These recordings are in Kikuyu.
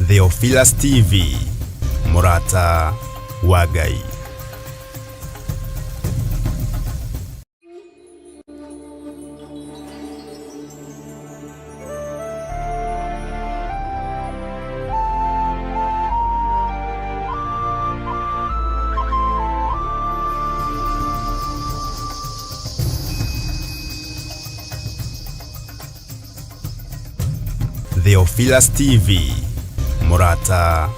Theophilus TV, Mũrata wa Ngai. Theophilus TV, Mũrata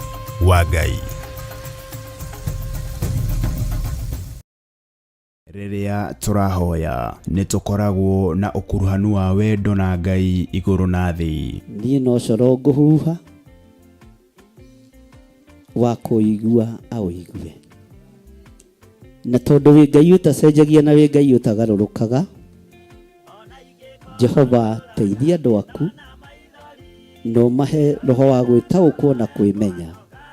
wa Ngai. Rĩrĩa tũrahoya nĩ tũkoragwo na ũkuruhanu wa wendo na Ngai igũrũ na thĩ. Niĩ no coro ngũhuha wa kũigua aũigue. Na tondũ wĩ Ngai ũtacenjagia na wĩ Ngai ũtagarũrũkaga, Jehova teithia andũ aku na ũmahe roho wa gwĩtaũkwo na kwĩmenya.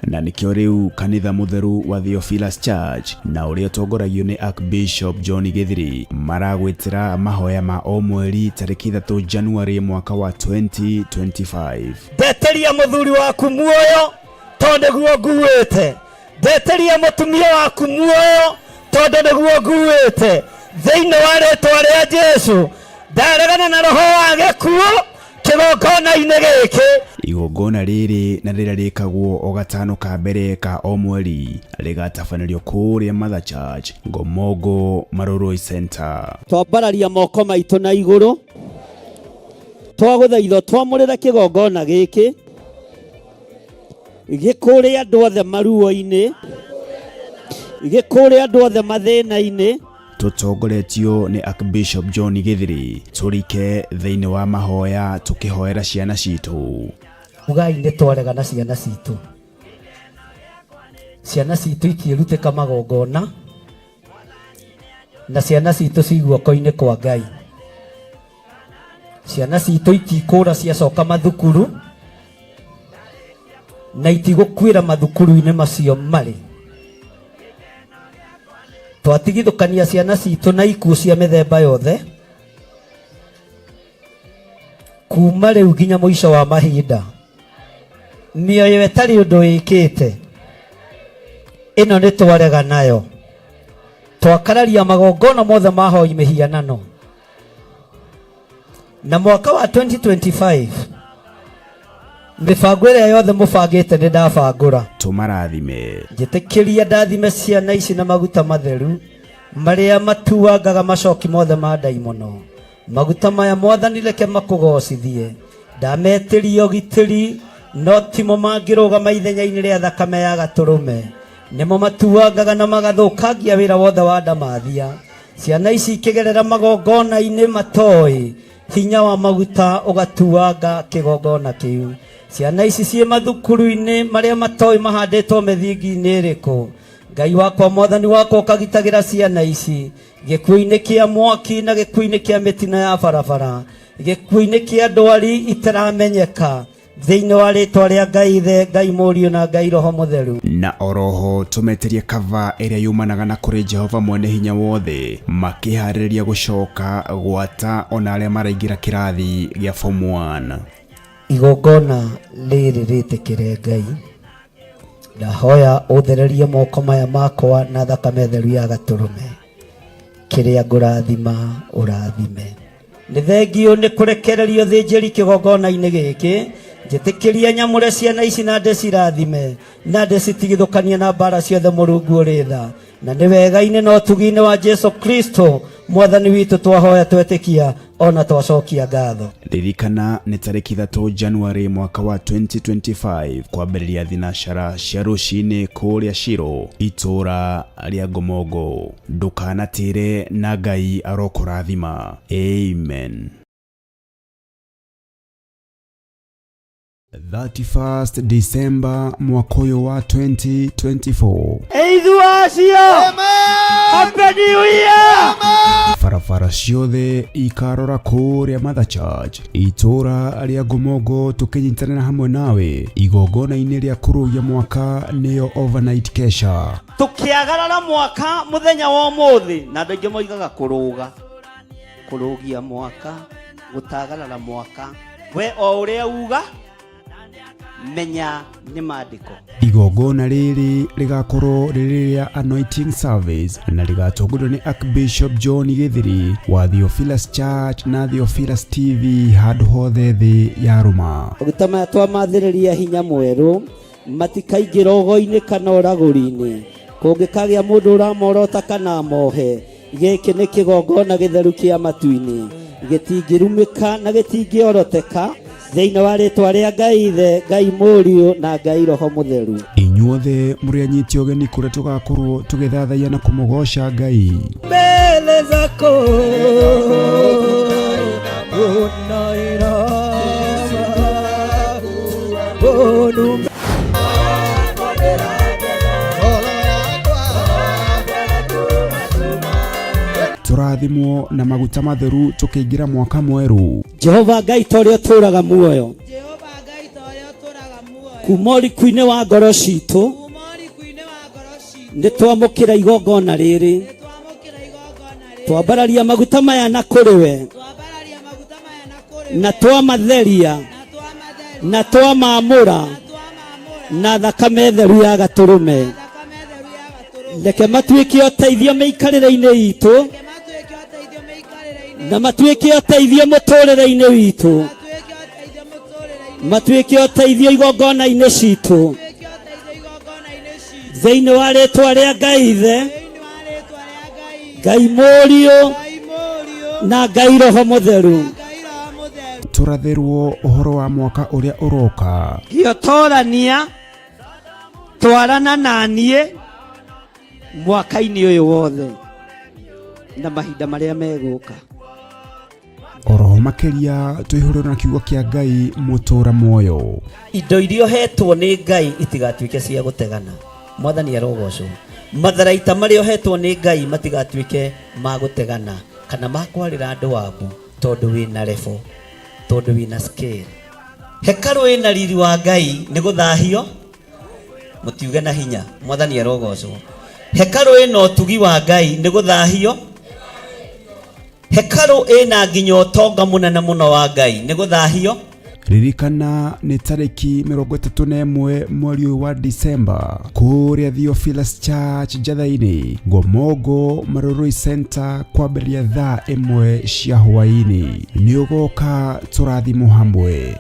Na nĩkĩo rĩu kanitha mũtheru wa Theophilus Church na ũrĩa ũtongoragio nĩ Archbishop John Gĩthiri maragwĩtĩra mahoya ma o mweri tarĩki 3 January mwaka wa 2025. Ndeteria mũthuri waku muoyo tondũ nĩguo nguĩte. Ndeteria mũtumia waku muoyo tondũ nĩguo nguĩte. Thĩinĩ wa rĩtwa rĩa Jesu ndaregana na roho wa gĩkuũ kĩgongona-inĩ gĩkĩ. Igongona rĩrĩ na rĩrĩa rĩkagwo o gatano ka mbere ka o mweri rĩgatabanĩrio kũrĩa Mother Church, Ngomongo, Marurui Center. Twambararia moko maitũ na igũrũ, twagũthaitha twamũrĩre kĩgongona gĩkĩ gĩkũrĩ andũ othe maruo-inĩ, gĩkũrĩ andũ othe mathĩna-inĩ. Tũtongoretio nĩ Archbishop John Gĩthiri, tũrike thĩinĩ wa mahoya tũkĩhoera ciana citũ. Ugai nĩ twarega na ciana citũ. Ciana citũ itiĩrutĩka magongona, na ciana citũ ci guoko-inĩ kwa Ngai. Ciana citũ itikũra ciacoka mathukuru, na itigũkuĩra mathukuru-inĩ macio marĩ. Twatigithũkania ciana citũ na ikuũ cia mĩthemba yothe, kuma rĩu nginya mũico wa mahinda. Mĩoyo ĩtarĩ ũndũ ĩkĩte, ĩno nĩ twarega nayo. Twakararia magongona mothe ma hoi mĩhianano. Na mwaka wa 2025 mĩbango ĩrĩa yothe mũbangĩte nĩ ndabangũra. Tũmarathime. Njĩtĩkĩria ndathime ciana ici na maguta matheru marĩa matuangaga macoki mothe ma ndaimono. Maguta maya Mwathani reke makũgocithie. Ndametĩria ũgitĩri no timo mangĩrũgama ithenya-inĩ rĩa thakame ya gatũrũme. Nĩmo matuangaga na magathũkangia wĩra wothe wa ndamathia. Ciana ici ikĩgerera magongona-inĩ matoĩ, hinya wa maguta ũgatuanga kĩgongona kĩu. Ciana ici ciĩ mathukuru-inĩ marĩa matoĩ mahandĩtwo mĩthingi-inĩ ĩrĩkũ. Ngai wakwa, Mwathani wakwa, ũkagitagĩra ciana ici gĩkuũ-inĩ kĩa mwaki na gĩkuũ-inĩ kĩa mĩtino ya barabara, gĩkuũ-inĩ kĩa ndwari itaramenyeka, thĩinĩ wa rĩtwa rĩa Ngai Ithe, Ngai Mũriũ na Ngai Roho Mũtheru. Na oroho tũmetĩrie kava ĩrĩa yumanaga na kũrĩ Jehova mwene hinya wothe, makĩharĩrĩria gũcoka gwata ona arĩa maraingĩra kĩrathi gĩa form 1. Igongona rĩrĩ rĩtĩkĩre Ngai, ndahoya ũthererie moko maya makwa na thakame theru ya gatũrũme, kĩrĩa ngũrathima ũrathime. Nĩ thengiũ nĩ kũrekererio thĩnjĩri kĩgongona-inĩ gĩkĩ, njĩtĩkĩrie nyamũre ciana ici na ndĩcirathime na ndĩcitigithũkanie na mbara ciothe Mũrungu ũrĩ tha. Na nĩ wega-inĩ na ũtugi-inĩ wa Jesu Kristo Mwathani witũ twahoya twetĩkia ona twacokia ngatho. Ririkana nĩ tarĩki 3 January mwaka wa 2025 kwambĩrĩria thinacara cia rũcinĩ kũrĩa Shiro itũũra rĩa Ngomongo. Ndũkanatĩre na Ngai arokũrathima. Amen. 31st December mwaka ũyũ wa 2024. Eithu acio! Happy New Year! Barabara Ndora ciothe ikarora kũrĩa Mother Church itũra rĩa Ngomongo, tũkĩnyitanĩra hamwe nawe igongona-inĩ rĩa kũrũgia mwaka, nĩyo overnight kesha. Tukiagarara mwaka muthenya wa umuthi, na andũ aingĩ moigaga kũrũga, kũrũgia mwaka, gũtagarara mwaka, we o ũrĩa uga menya nĩ maandĩko. Igongona rĩrĩ rĩgakorwo rĩrĩ rĩa anointing service na rĩgatongorio nĩ Archbishop John Gĩthiri wa Theophilus Church na Theophilus TV handũ hothe thĩ ya rũma. Maguta maya twamathĩrĩria hinya mwerũ, matikaingĩra ũgo-inĩ kana ũragũri-inĩ. Kũngĩkagĩa mũndũ ũramorota kana amohe, gĩkĩ nĩ kĩgongona gĩtheru kĩa matu-inĩ, gĩtingĩrumĩka na gĩtingĩoroteka, thĩinĩ wa rĩtwa rĩa Ngai Ithe, Ngai Mũriũ na Ngai Roho Mũtheru. Inyuothe mũrĩ anyiti ũgeni kũrĩa tũgakorwo tũgĩthathaiya na kũmũgoca Ngai. Mbele zako unainama. Tũrathimwo na maguta matheru tũkĩingĩra mwaka mwerũ. Jehova Ngai ta ũrĩa ũtũũraga muoyo, Jehova Ngai ta ũrĩa ũtũũraga muoyo, kuma ũriku-inĩ wa ngoro citũ, kuma ũriku-inĩ wa ngoro citũ, nĩ twamũkĩra igongona rĩrĩ, nĩ twamũkĩra igongona rĩrĩ, twambararia maguta maya na kũrĩ we, twambararia maguta maya na kũrĩ na we, twamatheria na twamatheria, na twamamũra na twamamũra na thakame theru ya gatũrũme. na thakame theru ya gatũrũme. Reke matuĩke ũteithio mĩikarĩre-inĩ itũ, Reke matuĩke ũteithio mĩikarĩre-inĩ na matuĩke ũteithio mũtũrĩre-inĩ witũ, matuĩke ũteithio mũtũrĩre-inĩ, matuĩke ũteithio igongona-inĩ citũ, matuĩke ũteithio igongona-inĩ citũ, thĩinĩ wa rĩtwa rĩa Ngai Ithe, thĩinĩ wa rĩtwa rĩa Ngai, Ngai Mũriũ Ngai Mũriũ na Ngai Roho Mũtheru. na Ngai Roho Mũtheru. Tũrathĩrwo ũhoro wa mwaka ũrĩa ũroka. Gĩotorania twarana na niĩ mwaka-inĩ ũyũ wothe na mahinda marĩa megũka. Oroho makĩria tũihũrwo na kiugo kĩa Ngai mũtũra muoyo. Indo iria ũhetwo nĩ Ngai itigatuĩke cia gũtegana. Mwathani arogocwo. Matharaita marĩa ũhetwo nĩ Ngai matigatuĩke ma gũtegana kana ma kwarĩra andũ wabu, tondũ wĩna level, tondũ wĩna scale. Hekarũ ĩna riri wa Ngai nĩ gũthahio, mũtiuge na hinya. Mwathani arogocwo. Hekarũ ĩna ũtugi wa Ngai nĩ gũthahio. Hekarũ ĩna nginya ũtonga mũnene mũno wa Ngai nĩ gũthahio. Ririkana nĩ tarĩki 31 mweri ũyũ wa Disemba kũrĩa Theophilus Church Njatha-inĩ, Ngomongo Marurui Center, kwambĩrĩria thaa 1 cia hwaĩ-inĩ. Nĩ ũgoka tũrathimwo hamwe.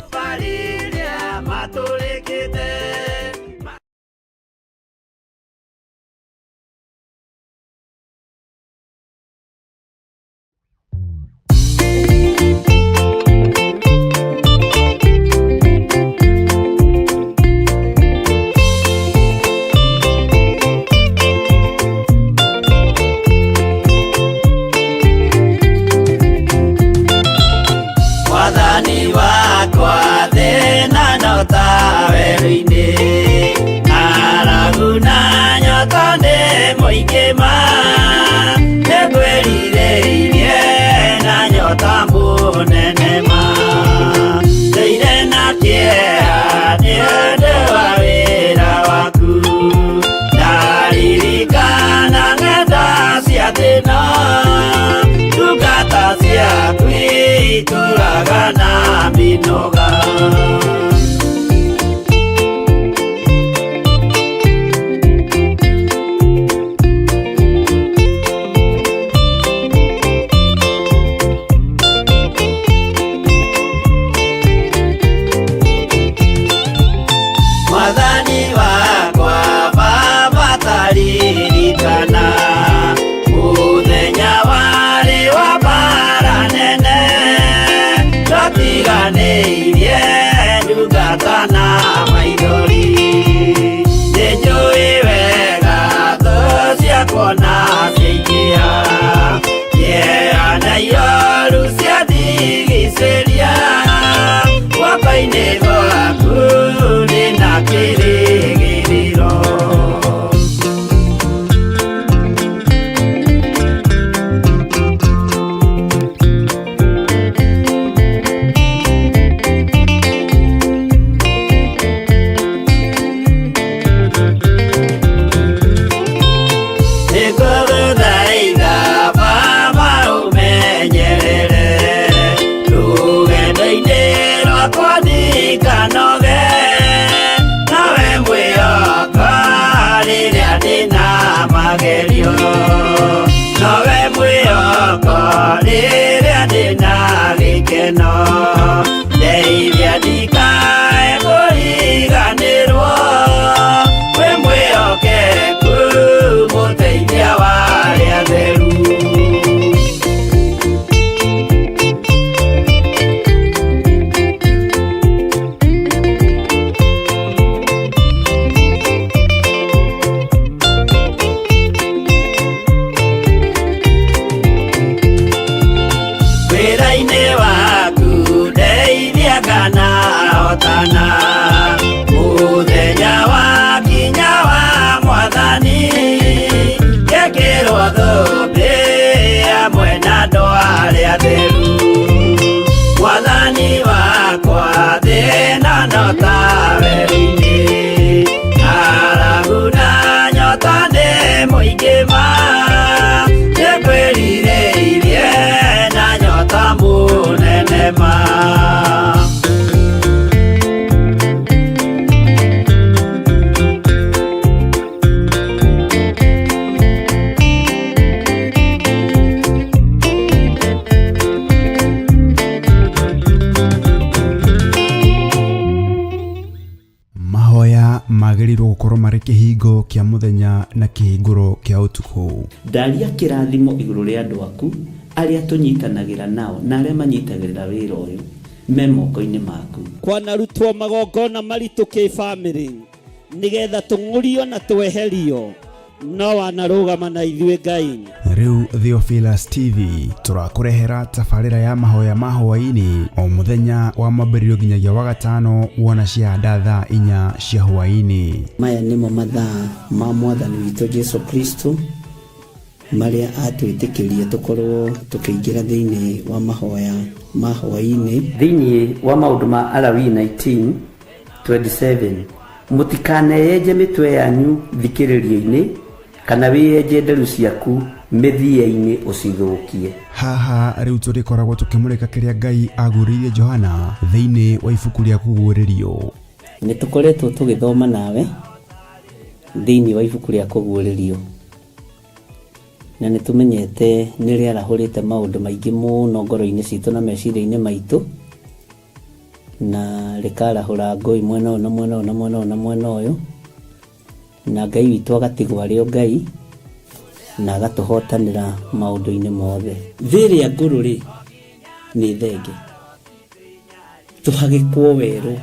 Mwathani wakwa thĩna no ta werũ-inĩ, ng'aragu na nyota nĩ mũingĩ ma, nĩngwĩrirĩirie na nyota mũnene ma, ndĩire na kĩeha nĩ ũndũ wa wĩra waku, ndaririkana ng'enda cia thĩna, ndungata ciaku itũraga na mĩnoga. Mwathani wakwa Baba taririkana mũthenya warĩ wa mbara nene, twatiganĩirie ndungata na maithori, nĩnjũĩ wega thũ ciakwa na ciaingĩha, kĩeha na ioru ciandigicĩria, guoko-inĩ gwaku ndĩna kĩrĩgĩrĩro. magerio nowe mwĩhoko rĩrĩa ndĩna gĩkeno ndeithia ndikae kũriganĩrwo wĩ mwĩhokeku mũteithia wa arĩa atheru. Wĩra-inĩ waku ndeithia kana hotana mũthenya wakinya wa mwathani ngekĩrwo thũmbĩ hamwe na andũ arĩa atheru mwathani wakwa thĩna no ta werũ-inĩ ng'aragu na nyota nĩ mũingĩ ma nĩngwĩrirĩirie na nyota mũnene ma. Mahoya magĩrĩirwo gũkorwo marĩ kĩhingo kĩa mũthenya na kĩhingũro kĩa ũtukũ. Ndaria kĩrathimo igũrũ rĩa andũ aku arĩa tũnyitanagĩra nao na arĩa manyitagĩrĩra wĩra ũyũ me moko-inĩ maku. Kwanarutwo magongona maritũ kĩbamĩrĩ nĩgetha tũng'ũrio na tweherio no wanarũgama na ithuĩ Ngai. Rĩu Theophilus TV tũrakũrehera tabarĩra ya mahoya ma hwaĩ-inĩ o mũthenya wa mwambĩrĩrio nginyagia wa gatano wona ciahanda thaa 4 cia hwaĩ-inĩ. Maya nĩmo mathaa ma mwathani witũ Jesu Kristo marĩa atwĩtĩkĩrie tũkorwo tũkĩingĩra thĩinĩ wa mahoya ma hwaĩ-inĩ. Thĩinĩ wa maũndũ ma Alawii 19:27 mũtikaneyenje mĩtwe yanyu thikĩrĩrio-inĩ kana wĩyenje nderu ciaku mĩthia-inĩ ũcithũkie. Haha rĩu tũrĩkoragwo tũkĩmũrĩka kĩrĩa Ngai agũrĩirie Johana thĩinĩ wa ibuku rĩa kũguũrĩrio. Nĩ tũkoretwo tũgĩthoma nawe thĩinĩ wa ibuku rĩa kũguũrĩrio na nĩ tũmenyete nĩ rĩarahũrĩte maũndũ maingĩ mũno ngoro-inĩ citũ na meciria-inĩ maitũ na rĩkarahũra ngũi mwena ũyũ na mwena ũyũ na mwena ũyũ na mwena ũyũ na Ngai witũ agatigwo arĩ o Ngai na agatũhotanĩra maũndũ-inĩ mothe. Thĩ ĩrĩa ngũrũ rĩ nĩ thenge tũhagĩkwo werũ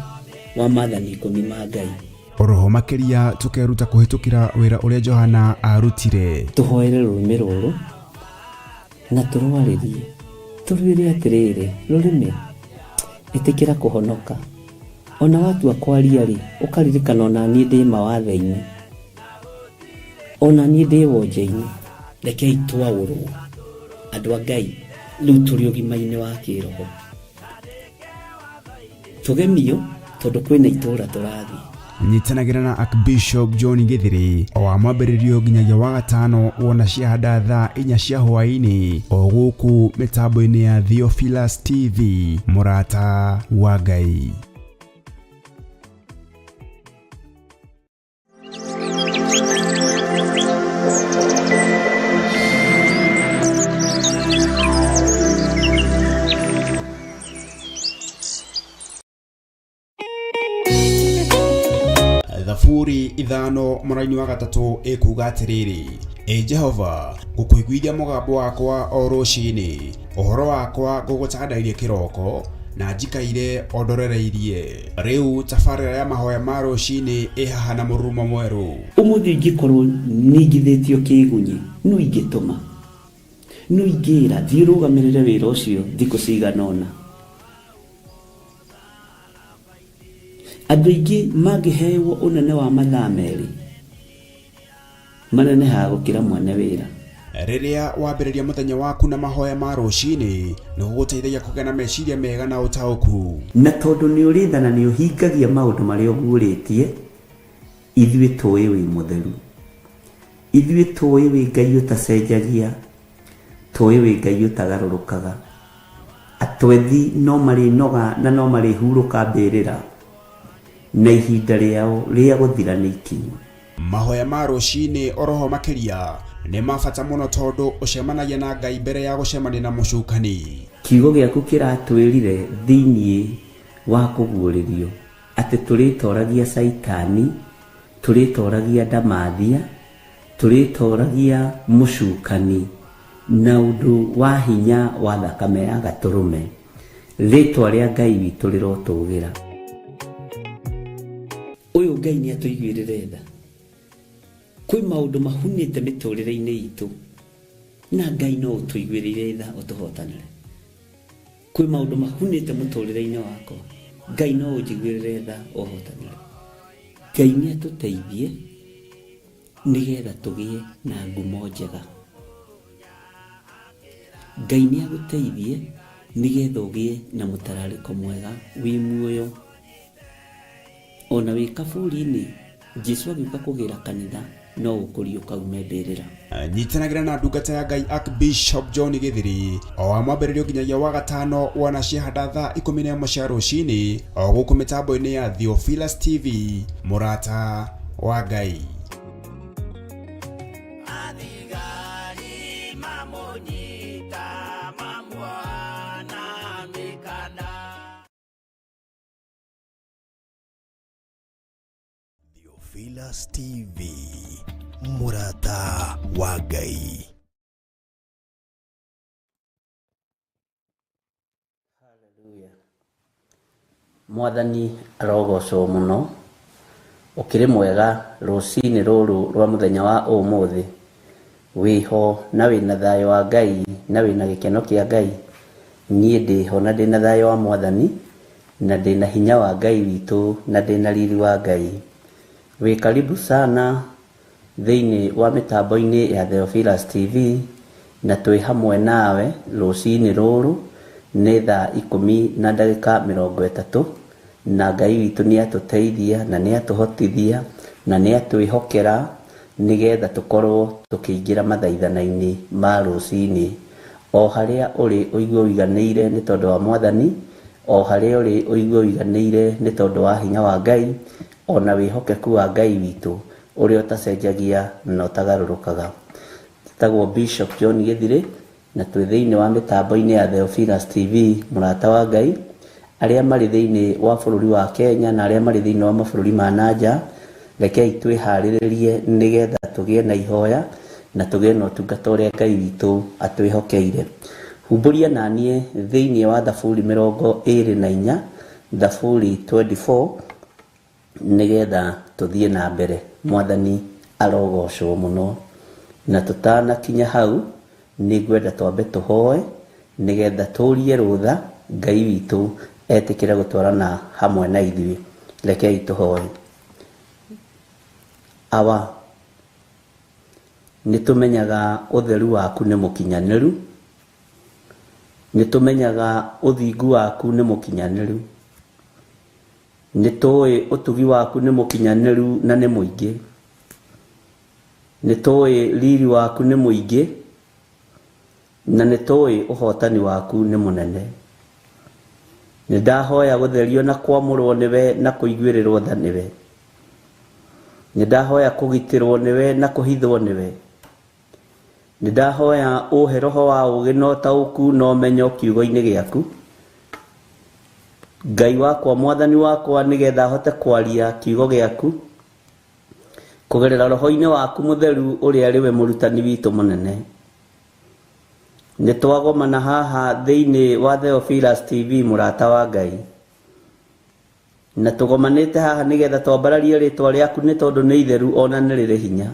wa maathani 10 ma Ngai. Oroho makĩria tũkeruta kũhĩtũkĩra wĩra ũrĩa Johana arutire. Tũhoere rũrĩmĩ rũrũ na tũrwarĩrie tũrwĩre atĩrĩrĩ rũrĩmĩ ĩtĩkĩra kũhonoka ona watua kwaria rĩ ũkaririkana ona niĩ ndĩ mawathe-inĩ ona niĩ ndĩ wonje-inĩ. Rekei twaũrwo andũ a Ngai rĩu tũrĩ ũgima-inĩ wa kĩroho tũgemio tondũ kwĩna itũũra tũrathiĩ. Nyitanagĩra na Archbishop John Githiri o wa mwambĩrĩrio nginyagia wa gatano wona ciahanda thaa 4 cia hwaĩ-inĩ o gũkũ mĩtambo-inĩ ya Theophilus TV mũrata wa Ngai. Thaburi 5 mũraini wa 3 ĩkuga atĩrĩrĩ ĩ Jehova ngũkũiguithia mũgambo wakwa o rũcinĩ ũhoro wakwa ngũgũtandairie kĩroko na njikaire o ndorereirie. Rĩu tabarĩra ya mahoya ma rũcinĩ ĩ haha na mũrurumo mwerũ. Ũmũthĩ ingĩkorwo ningithĩtio kĩgunyi no ingĩtũma no ingĩra thiĩ ũrũgamĩrĩre wĩra ũcio thikũ cigana ũna. Andũ aingĩ mangĩhewo ũnene wa mathaa 2 manenehaga gũkĩra mwene wĩra. Rĩrĩa wambĩrĩria mũthenya waku na mahoya ma rũcinĩ nĩ gũgũteithagia kũgĩa na meciria mega na ũtaũku. Na tondũ nĩ ũrĩ tha na nĩ ũhingagia maũndũ marĩa ũguũrĩtie ithuĩ tũĩ wĩ mũtheru ithuĩ tũĩ wĩ Ngai ũtacenjagia tũĩ wĩ Ngai ũtagarũrũkaga. Atwethi no marĩnoga na no marĩhurũka mbĩrĩra na ihinda rĩao rĩa gũthira nĩ ikinyu. Mahoya ma rũcinĩ oroho makĩria nĩ ma bata mũno tondũ ũcemanagia na Ngai mbere ya gũcemania na mũcukani. Kiugo gĩaku kĩratwĩrire thĩiniĩ wa kũguũrĩrio atĩ tũrĩtoragia Caitani, tũrĩtoragia ndamathia, tũrĩtoragia mũcukani na ũndũ wa hinya wa thakame ya gatũrũme. Rĩtwa rĩa Ngai witũ rĩrotũgĩra. Ũyũ Ngai nĩ atũiguĩrĩre tha. Kwĩ maũndũ mahunĩte mĩtũrĩre-inĩ itũ na Ngai no ũtũiguĩrĩire tha ũtũhotanĩre. Kwĩ maũndũ mahunĩte mũtũrĩre-inĩ wakwa, Ngai no ũnjiguĩrĩre tha ũhotanĩre. Ngai nĩ atũteithie nĩgetha tũgĩe na ngumo njega. Ngai nĩ agũteithie nĩgetha ũgĩe na mũtararĩko mwega wĩ muoyo. Ona wĩ kaburi-inĩ, Jesu agĩũka kũgĩra kanitha no ũkũriũka ume mbĩrĩra. Nyitanagĩra na ndungata ya Ngai Archbishop John Githiri o wa mwambĩrĩrio nginyagia wa gatano wana ciahanda thaa 11 cia rũcinĩ o gũkũ mĩtambo-inĩ ya Theophilus TV, mũrata wa Ngai. Athigari mamũnyita mamuoha na mĩkanda. Theophilus TV, mũrata wa Ngai. Hallelujah. Mwathani arogocwo mũno. Ũkĩrĩ mwega rũcinĩ rũrũ rwa mũthenya wa ũmũthĩ. Wĩho na wĩna thayũ wa Ngai na wĩna gĩkeno kĩa Ngai. Niĩ ndĩho na ndĩna thayũ wa Mwathani na ndĩna hinya wa Ngai witũ na ndĩna riri wa Ngai. Wĩ karibu sana thĩinĩ wa mĩtambo-inĩ ya Theophilus TV na twĩ hamwe nawe rũcinĩ rũrũ nĩ thaa 10:30 na Ngai witũ nĩ atũteithia na nĩ atũhotithia na nĩ atwĩhokera nĩgetha tũkorwo tũkĩingĩra mathaithana-inĩ ma rũcinĩ. O harĩa ũrĩ ũigue ũiganĩire nĩ tondũ wa Mwathani, o harĩa ũrĩ ũigue ũiganĩire nĩ tondũ wa hinya wa Ngai, ona wĩhokeku wa Ngai witũ ũrĩa ũtacenjagia na ũtagarũrũkaga. Njĩtagwo Bishop John Githiri na twĩ thĩinĩ wa mĩtambo-inĩ ya Theophilus TV, mũrata wa Ngai, arĩa marĩ thĩinĩ wa bũrũri wa Kenya na arĩa marĩ thĩinĩ wa mabũrũri ma nanja. Rekei twĩharĩrĩrie nĩgetha tũgĩe na ihoya na tũgĩe na ũtungata ũrĩa Ngai witũ atwĩhokeire. Humbũria na niĩ thĩinĩ wa Thaburi 24, Thaburi 24, nĩgetha tũthiĩ na mbere. Mwathani arogocwo mũno. Na tũtanakinya hau nĩ ngwenda twambe tũhoe nĩgetha tũrie rũtha Ngai witũ etĩkĩre gũtwarana hamwe na ithuĩ. Rekei tũhoe. Awa, nĩ tũmenyaga ũtheru waku nĩ mũkinyanĩru, nĩ tũmenyaga ũthingu waku nĩ mũkinyanĩru, nĩ tũĩ ũtugi waku nĩ mũkinyanĩru na nĩ mũingĩ, nĩ tũĩ riri waku nĩ mũingĩ na nĩ tũĩ ũhotani waku nĩ mũnene. Nĩ ndahoya gũtherio na kwamũrwo nĩwe na kũiguĩrĩrwo tha nĩwe. Nĩ ndahoya kũgitĩrwo nĩwe na kũhithwo nĩwe. Nĩ ndahoya ũhe roho wa ũũgĩ na ũtaũku na ũmenyo kiugo-inĩ gĩaku. Ngai wakwa, Mwathani wakwa, nĩgetha hote kwaria kiugo gĩaku kũgerera roho-inĩ waku mũtheru ũrĩa arĩ we mũrutani witũ mũnene. Nĩ twagomana haha thĩinĩ wa Theophilus TV, mũrata wa Ngai, na tũgomanĩte haha nĩgetha twambararie rĩtwa rĩaku nĩ tondũ nĩ itheru ona nĩ rĩrĩ hinya.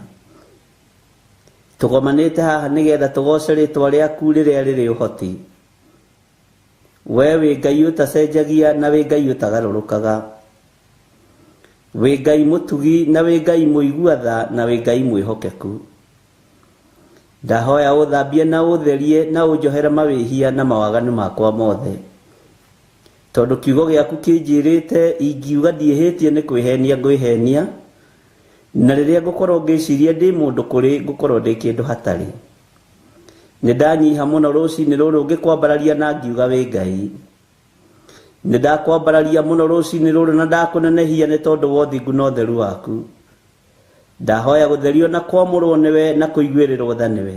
Tũgomanĩte haha nĩgetha tũgoce rĩtwa rĩaku rĩrĩa rĩrĩ ũhoti. We wĩ Ngai ũtacenjagia na wĩ Ngai ũtagarũrũkaga. Wĩ Ngai mũtugi na wĩ Ngai mũigua tha na wĩ Ngai mwĩhokeku. Ndahoya ũthambie na ũtherie na ũnjohere mawĩhia na mawaganu makwa mothe. Tondũ kiugo gĩaku kĩnjĩrĩte ingiuga ndiĩhĩtie nĩ kwĩhenia ngwĩhenia, na rĩrĩa ngũkorwo ngĩciria ndĩ mũndũ kũrĩ ngũkorwo ndĩ kĩndũ hatarĩ. Nĩ ndanyiha mũno rũcinĩ rũrũ ngĩkwambararia na ngiuga wĩ Ngai. Nĩ ndakwambararia mũno rũcinĩ rũrũ na ndakũnenehia nĩ tondũ wa ũthingu na ũtheru waku. Ndahoya gũtherio na kwamũrwo nĩwe na kũiguĩrĩrwo tha nĩwe.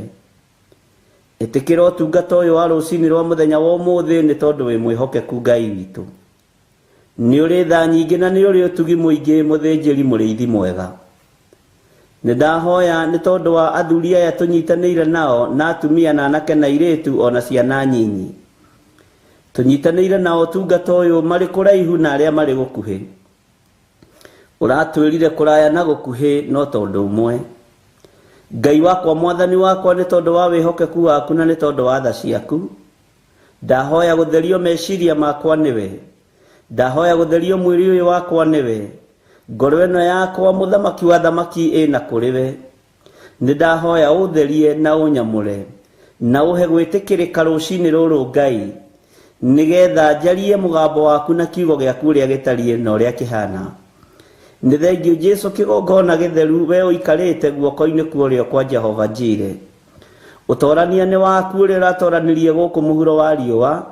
Ĩtĩkĩra ũtungata ũyũ wa rũcinĩ rwa mũthenya wa ũmũthĩ nĩ tondũ wĩ mwĩhokeku Ngai witũ. Nĩ ũrĩ tha nyingĩ na nĩ ũrĩ ũtugi mũingĩ mũthĩnjĩri mũrĩithi mwega. Nĩ ndahoya nĩ tondũ wa athuri aya tũnyitanĩire nao na atumia na anake na airĩtu ona ciana nyinyi. Tũnyitanĩire nao ũtungata ũyũ marĩ kũraihu na arĩa marĩ gũkuhĩ. Ũratwĩrire kũraya na gũkuhĩ no tondũ ũmwe. Ngai wakwa mwathani wakwa nĩ tondũ wa wĩhokeku waku na nĩ tondũ wa tha ciaku. Ndahoya gũtherio meciria makwa nĩwe. Ndahoya gũtherio mwĩrĩ ũyũ wakwa nĩwe. Ngoro ĩno yakwa mũthamaki wa thamaki ĩna kũrĩ we. Nĩ ndahoya ũtherie na ũnyamũre na ũhe gwĩtĩkĩrĩka rũcinĩ rũrũ Ngai, nĩgetha njarie mũgambo waku na kiugo gĩaku ũrĩa gĩtariĩ na ũrĩa kĩhana. Nĩ thengiũ Jesũ kĩgongona gĩtheru we ũikarĩte guoko-inĩ kwa ũrĩo kwa Jehova Jire. Ũtorania nĩ waku ũrĩa ũratoranirie gũkũ mũhuro wa riũa.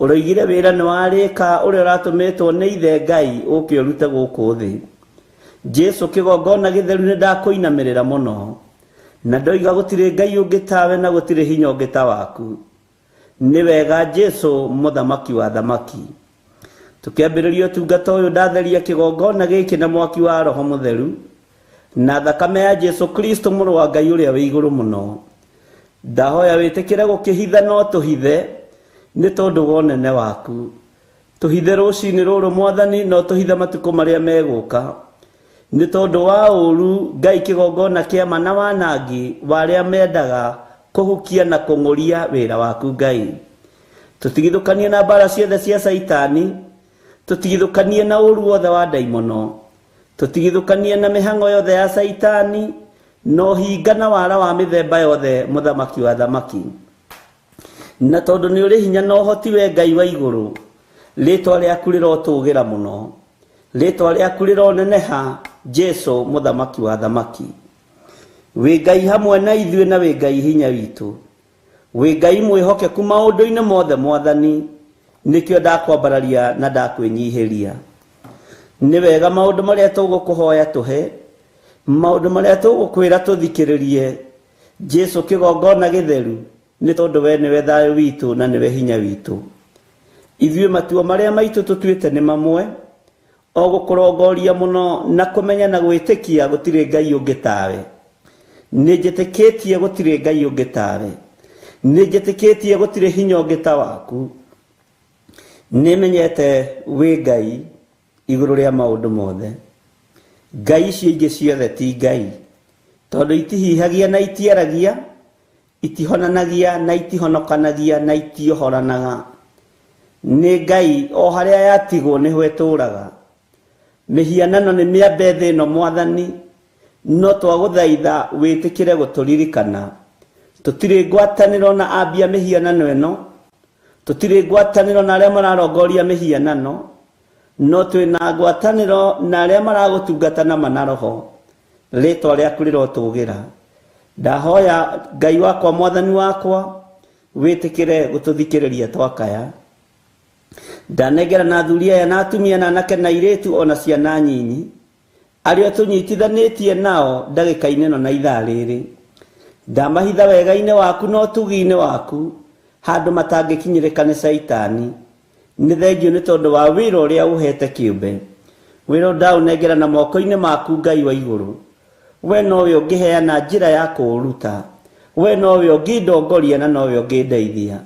Ũroigire wĩra nĩ warĩka ũrĩa ũratũmĩtwo nĩ ithe Ngai ũke ũrute gũkũ thĩ. Jesũ kĩgongona gĩtheru nĩ ndakũinamĩrĩra mũno. Na ndoiga gũtirĩ Ngai ũngĩ tawe na gũtirĩ hinya ũngĩ ta waku. Nĩ wega Jesũ mũthamaki wa thamaki. Tũkĩambĩrĩria ũtungata ũyũ ndatheria kĩgongona gĩkĩ na mwaki wa Roho Mũtheru na thakame ya Jesũ Kristo mũrũ wa Ngai ũrĩa wĩ igũrũ mũno. Ndahoya wĩtĩkĩre gũkĩhitha no tũhithe nĩ tondũ wa ũnene waku. Tũhithe rũcinĩ rũrũ mwathani no tũhithe matukũ marĩa megũka. Nĩ tondũ wa ũru Ngai kĩgongona kĩa ma na wanangi wa arĩa mendaga kũhukia na kũng'ũria wĩra waku Ngai. Tũtigithũkanie na mbara ciothe cia Caitani, tũtigithũkanie na ũru wothe wa ndaimono, tũtigithũkanie na mĩhang'o yothe ya Caitani, na ũhinga na wara wa mĩthemba yothe mũthamaki wa thamaki. Na tondũ nĩ ũrĩ hinya na ũhoti we Ngai wa igũrũ, rĩtwa rĩaku rĩrotũgĩra mũno, rĩtwa rĩaku rĩroneneha Jesũ mũthamaki wa thamaki. Wĩ Ngai hamwe na ithuĩ na wĩ Ngai hinya witũ. Wĩ Ngai mwĩhokeku maũndũ-inĩ mothe mwathani, nĩkĩo ndakwambararia na ndakwĩnyihĩria. Nĩ wega maũndũ marĩa tũgũkũhoya tũhe, maũndũ marĩa tũgũkwĩra tũthikĩrĩrie. Jesũ kĩgongona gĩtheru nĩ tondũ we nĩwe thayũ witũ na nĩwe hinya witũ. Ithuĩ matua marĩa maitũ tũtuĩte nĩ mamwe, o gũkũrongoria mũno na kũmenya na gwĩtĩkia gũtirĩ Ngai ũngĩ tawe. Nĩ njĩtĩkĩtie gũtirĩ Ngai ũngĩ tawe. Nĩ njĩtĩkĩtie gũtirĩ hinya ũngĩ ta waku. Nĩ menyete wĩ Ngai igũrũ rĩa maũndũ mothe. Ngai icio ingĩ ciothe ti Ngai, tondũ itihihagia na itiaragia, itihonanagia na itihonokanagia na itiohoranaga. Nĩ Ngai o harĩa yatigwo nĩho ĩtũraga. Mĩhianano nĩ mĩambe thĩ ĩno mwathani, no twagũthaitha wĩtĩkĩre gũtũririkana. Tũtirĩ ngwatanĩro na ambia mĩhianano ĩno, tũtirĩ ngwatanĩro na arĩa mararongoria mĩhianano, no twĩna ngwatanĩro na arĩa maragũtungata na ma na roho. Rĩtwa rĩaku rĩrotũgĩra. Ndahoya Ngai wakwa mwathani wakwa wĩtĩkĩre gũtũthikĩrĩria twakaya. Ndanengera na athuri aya na atumia na anake na airĩtu ona ciana nyinyi arĩa tũnyitithanĩtie nao ndagĩka-inĩ ĩno na ithaa rĩrĩ. Ndamahitha wega-inĩ waku na ũtugi-inĩ waku handũ matangĩkinyĩrĩka nĩ Caitani. Nĩ thengio nĩ tondũ wa wĩra ũrĩa ũhete kĩũmbe. Wĩra ndaũnengera na moko-inĩ maku Ngai wa igũrũ. We nowe ũngĩheana njĩra ya kũũruta. We nowe ũngĩndongoria na nowe ũngĩndeithia.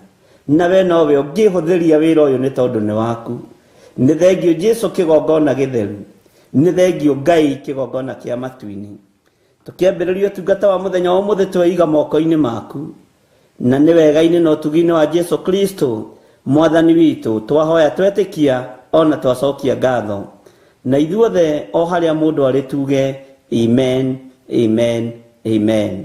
Na we nowe ũngĩhũthĩria wĩra ũyũ nĩ tondũ nĩ waku. Nĩ thengio Jesũ kĩgongona gĩtheru. Nĩ thengio Ngai kĩgongona kĩa matu-inĩ. Tũkĩambĩrĩria ũtungata wa mũthenya wa ũmũthĩ tweiga moko-inĩ maku. Na nĩ wega-inĩ na ũtugi-inĩ wa Jesũ Kristo mwathani witũ twahoya twetĩkia ona twacokia ngatho. Na ithuothe o harĩa mũndũ arĩ tuge amen, amen, amen.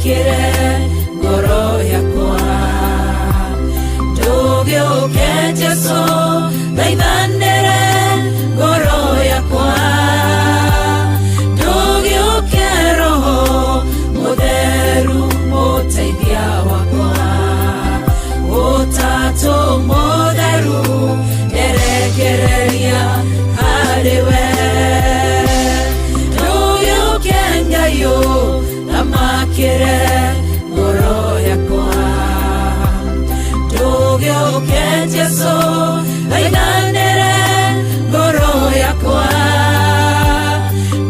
Thamakĩre ngoro yakwa. Ndũgĩũke Jesũ, thaithanĩre ngoro yakwa. Ndũgĩũke Roho Mũtheru mũteithia wakwa. Ũtatũ Mũtheru nderekereria harĩ we. Ndũgĩũke Ngai ũthamakĩre ngoro yakwa. Ndũgĩũke Jesũ, thaithanĩre ngoro yakwa.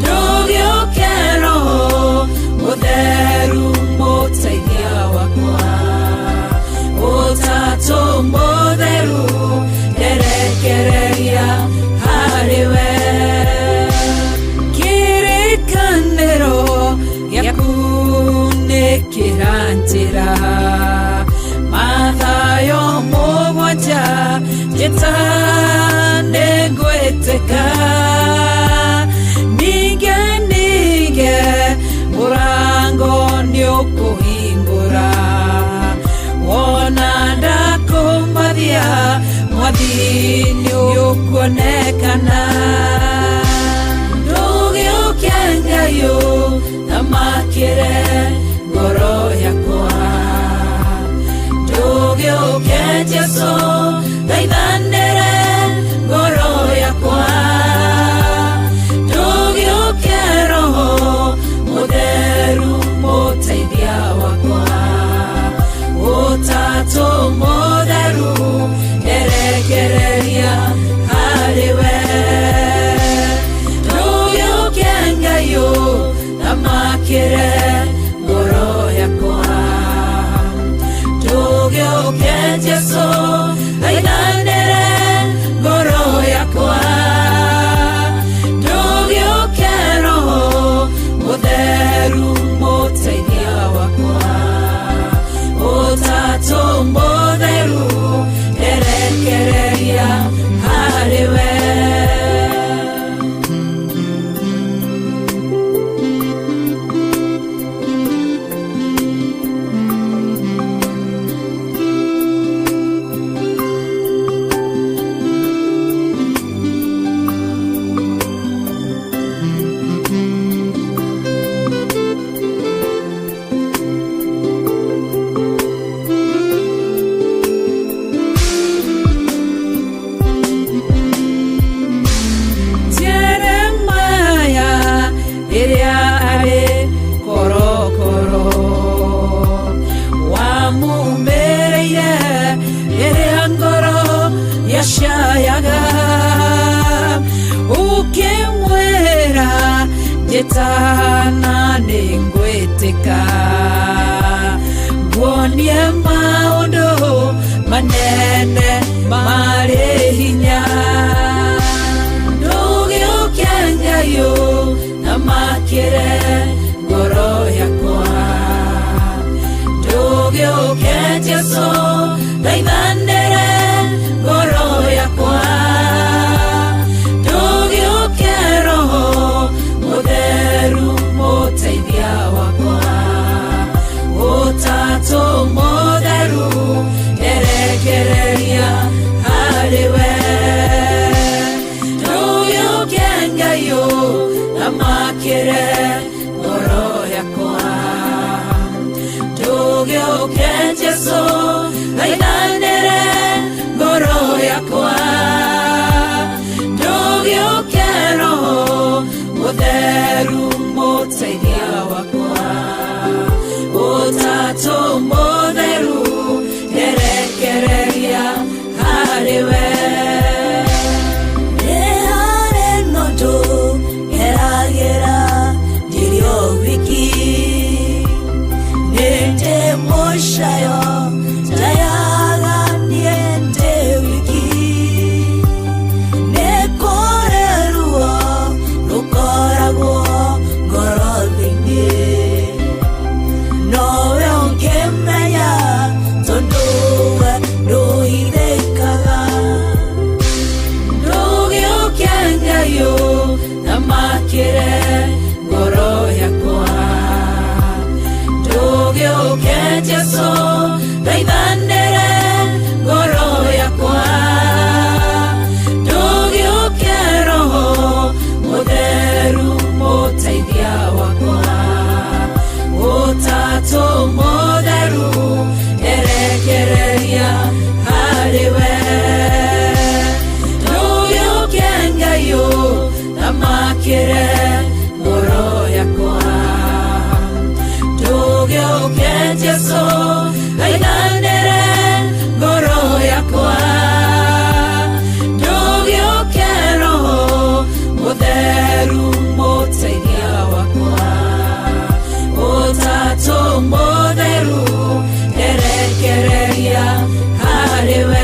Ndũgĩũke Roho Mũtheru mũteithia wakwa. Ũtatũ Mũtheru nderekereria harĩ we. Kĩrĩkanĩro gĩaku nĩ kĩranjĩra Mathayo mũgwanja njĩta nĩngwĩtĩka. Ninge ninge mũrango nĩũkũhingũra. Wona ndakũmathia mwathi nĩũkuonekana. Ndũgĩũke Ngai ũthamakĩre ngoro yakwa. Ndũgĩũke Jesũ, thaithanĩre ngoro yakwa. Ndũgĩũke Roho Mũtheru mũteithia wakwa. Ũtatũ Mũtheru nderekereria harĩ we. Ndũgĩũke Ngai ũthamakĩre ngoro yakwa. Ndũgĩũke Jesũ, thaithanĩre ngoro yakwa. Ndũgĩũke Roho Mũtheru mũteithia wakwa. Ũtatũ Mũtheru nderekereria harĩ we. Jeremaya rĩrĩa arĩ korokoro wamumĩrĩire rĩrĩa ngoro yacayaga ũkĩmwĩra njĩtana nĩngwĩtĩka nguonie maũndũ manene marĩ hinya. Ndũgĩũke Ngai ũthamakĩre ngoro yakwa. Ndũgĩũke Jesũ, thaithanĩre ngoro yakwa. Ndũgĩũke Roho Mũtheru mũteithia wakwa. Ũtatũ Mũtheru nderekereria harĩ we. Ndũgĩũke Ngai ũthamakĩre ngoro yakwa. Ndũgĩũke Jesũ, thaithanĩre ngoro yakwa. Ndũgĩũke Roho Mũtheru mũteithia wakwa. Ũtatũ Mũtheru nderekereria harĩ we. Nĩ harĩ na ũndũ ngeragĩra ndirĩ o wiki. Nĩ ndĩ mũcayo njayaga niĩ ndĩ wiki. Nĩ kũrĩ ruo rũkoragwo ngoro thĩinĩ. Nowe ũngĩmenya. Ndũgĩũkĩre ngoro yakwa Ndũgĩũke Jesũ aiganĩre ngoro yakwa Ndũgĩũke Roho Mũtheru mũteithia wakwa Ũtatũ mũtheru nderekereria harĩ we.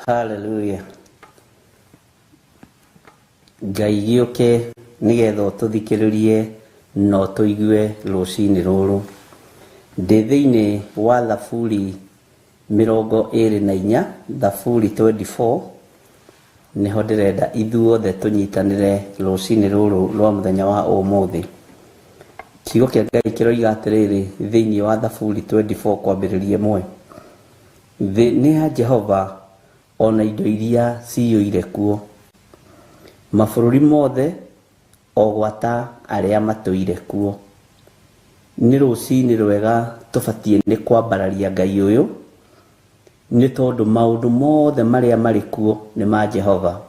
Hallelujah. Ngai gĩũke nĩgetha ũtũthikĩrĩrie na ũtũigue rũcinĩ rũrũ. Ndĩ thĩinĩ wa Thaburi 24, Thaburi 24, nĩho ndĩrenda ithuothe tũnyitanĩre rũcinĩ rũrũ rwa mũthenya wa ũmũthĩ. Kiugo kĩa Ngai kĩroiga atĩrĩrĩ thĩinĩ wa Thaburi 24 kwambĩrĩria 1. Thĩ nĩ ya Jehova ona indo iria ciyũire kuo, mabũrũri mothe o gwata arĩa matũire kuo. Nĩ rũcinĩ rwega tũbatiĩ nĩ kwambararia Ngai ũyũ, nĩ tondũ maũndũ mothe marĩa marĩ kuo nĩ ma Jehova.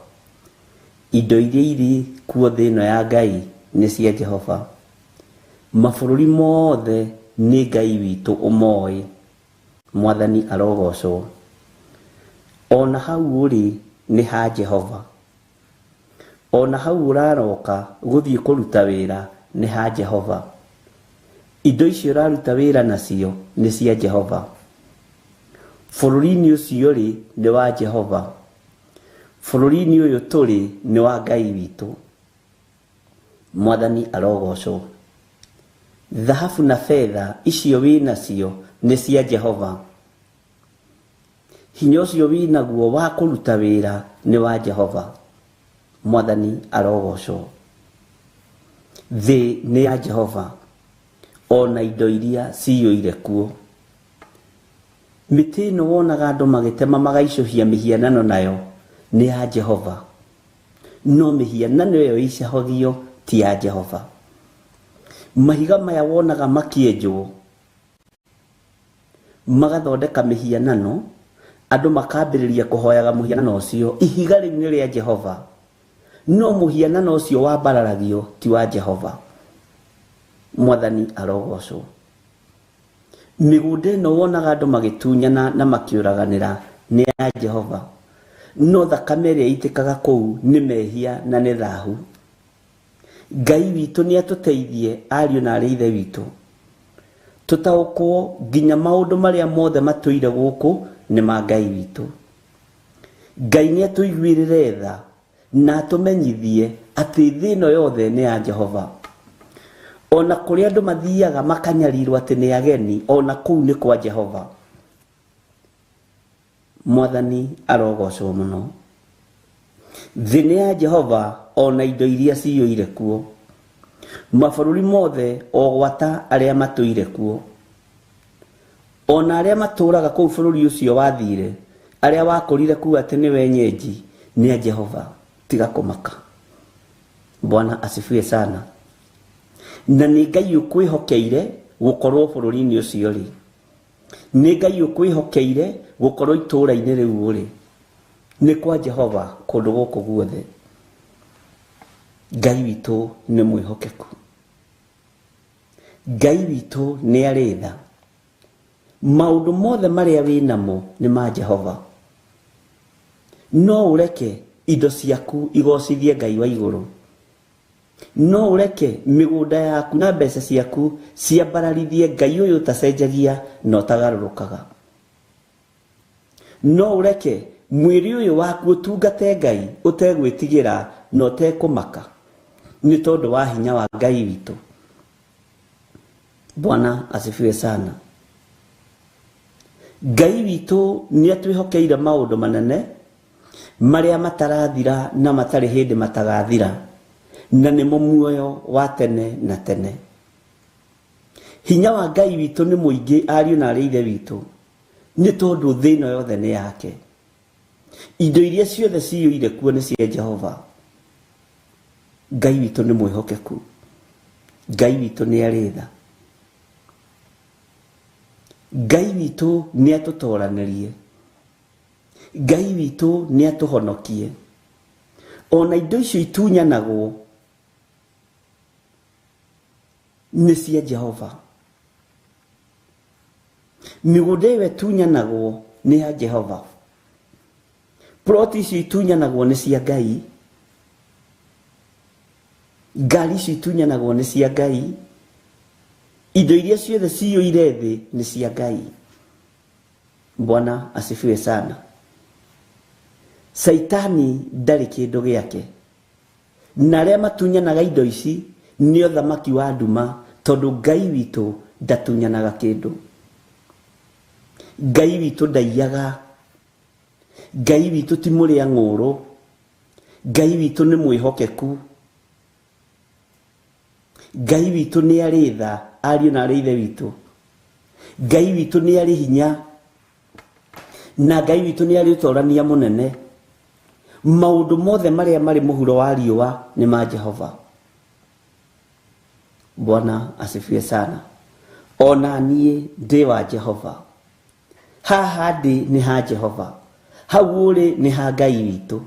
Indo iria irĩ kuo thĩ ĩno ya Ngai nĩ cia Jehova. Mabũrũri mothe nĩ Ngai witũ ũmoĩ. Mwathani arogocwo. Ona hau ũrĩ nĩ ha Jehova. Ona hau ũraroka gũthiĩ kũruta wĩra nĩ ha Jehova. Indo icio ũraruta wĩra nacio nĩ cia Jehova. Bũrũri-inĩ ũcio ũrĩ nĩ wa Jehova. Bũrũri-inĩ ũyũ tũrĩ nĩ wa Ngai witũ. Mwathani arogocwo. Thahabu na betha icio wĩ nacio nĩ cia Jehova. Hinya ũcio wĩ naguo wa kũruta wĩra nĩ wa Jehova. Mwathani arogocwo. Thĩ nĩ ya Jehova, ona indo iria ciyũire kuo. Mĩtĩ ĩno wonaga andũ magĩtema magaicũhia mĩhianano nayo nĩ ya Jehova. No mĩhianano ĩyo icahagio ti ya Jehova. Mahiga maya wonaga makĩenjwo magathondeka mĩhianano, andũ makambĩrĩria kũhoyaga mũhianano ũcio. Ihiga rĩu nĩ rĩa Jehova, no mũhianano ũcio wambararagio ti wa Jehova. Mwathani arogocwo. Mĩgũnda ĩno wonaga andũ magĩtunyana na makĩũraganĩra nĩ ya Jehova, no thakame ĩrĩa ĩitĩkaga kũu nĩ mehia na nĩ thahu. Ngai witũ nĩ atũteithie ariũ na arĩ ithe witũ, tũtaũkwo nginya maũndũ marĩa mothe matũire gũkũ nĩ ma Ngai witũ. Ngai nĩ atũiguĩrĩre tha na atũmenyithie atĩ thĩ ĩno yothe nĩ ya Jehova. Ona kũrĩa andũ mathiaga makanyarirwo atĩ nĩ ageni, ona kũu nĩ kwa Jehova. Mwathani arogocwo mũno. Thĩ nĩ ya Jehova ona indo iria ciyũire kuo, mabũrũri mothe o gwata arĩa matũire kuo. Ona arĩa matũraga kũu bũrũri ũcio wathire, arĩa wakũrire kuo atĩ nĩ wenyeji, nĩ a Jehova. Tiga kũmaka. Bwana asifiwe sana. Na nĩ Ngai ũkwĩhokeire gũkorwo bũrũri-inĩ ũcio rĩ, nĩ Ngai ũkwĩhokeire gũkorwo itũũra-inĩ rĩu ũrĩ. Nĩ kwa Jehova kũndũ gũkũ guothe. Ngai witũ nĩ mwĩhokeku. Ngai witũ nĩ arĩ tha. Maũndũ mothe marĩa wĩ namo nĩ ma Jehova. No ũreke indo ciaku igocithie Ngai wa igũrũ. No ũreke mĩgũnda yaku na mbeca ciaku ciambararithie Ngai ũyũ ũtacenjagia na ũtagarũrũkaga. No ũreke mwĩrĩ ũyũ waku ũtungate Ngai ũtegwĩtigĩra na ũtekũmaka, nĩ tondũ wa hinya wa Ngai witũ. Bwana asifiwe sana. Ngai witũ nĩ atwĩhokeire maũndũ manene, Marĩa matarathira na matarĩ hĩndĩ matagathira, na nĩmo muoyo wa tene na tene. Hinya wa Ngai witũ nĩ mũingĩ, ariũ na arĩ ithe witũ, nĩ tondũ thĩ ĩno yothe nĩ yake. Indo iria ciothe ciyũire kuo nĩ cia Jehova. Ngai witũ nĩ mwĩhokeku. Ngai witũ nĩ arĩ tha. Ngai witũ nĩ atũtoranĩrie. Ngai witũ nĩ atũhonokie. Ona indo icio itunyanagwo nĩ cia Jehova. Mĩgũnda ĩyo ĩtunyanagwo nĩ ya Jehova. Ploti icio itunyanagwo nĩ cia Ngai. Ngari icio itunyanagwo nĩ cia Ngai. Indo iria ciothe ciyũire thĩ nĩ cia Ngai. Bwana asifiwe sana. Saitani ndarĩ kĩndũ gĩake. Na arĩa matunyanaga indo ici nĩ ũthamaki wa nduma, tondũ Ngai witũ ndatunyanaga kĩndũ. Ngai witũ ndaiyaga. Ngai witũ ti mũrĩa ng'ũrũ. Ngai witũ nĩ mwĩhokeku. Ngai witũ nĩ arĩ tha, ariũ na arĩ ithe witũ. Ngai witũ nĩ arĩ hinya. Na Ngai witũ nĩ arĩ ũtorania mũnene. Maũndũ mothe marĩa marĩ mũhuro wa riũa nĩ ma Jehova. Bwana asifiwe sana. Ona niĩ ndĩ wa Jehova. Haha ndĩ nĩ ha Jehova. Hau ũrĩ nĩ ha Ngai witũ.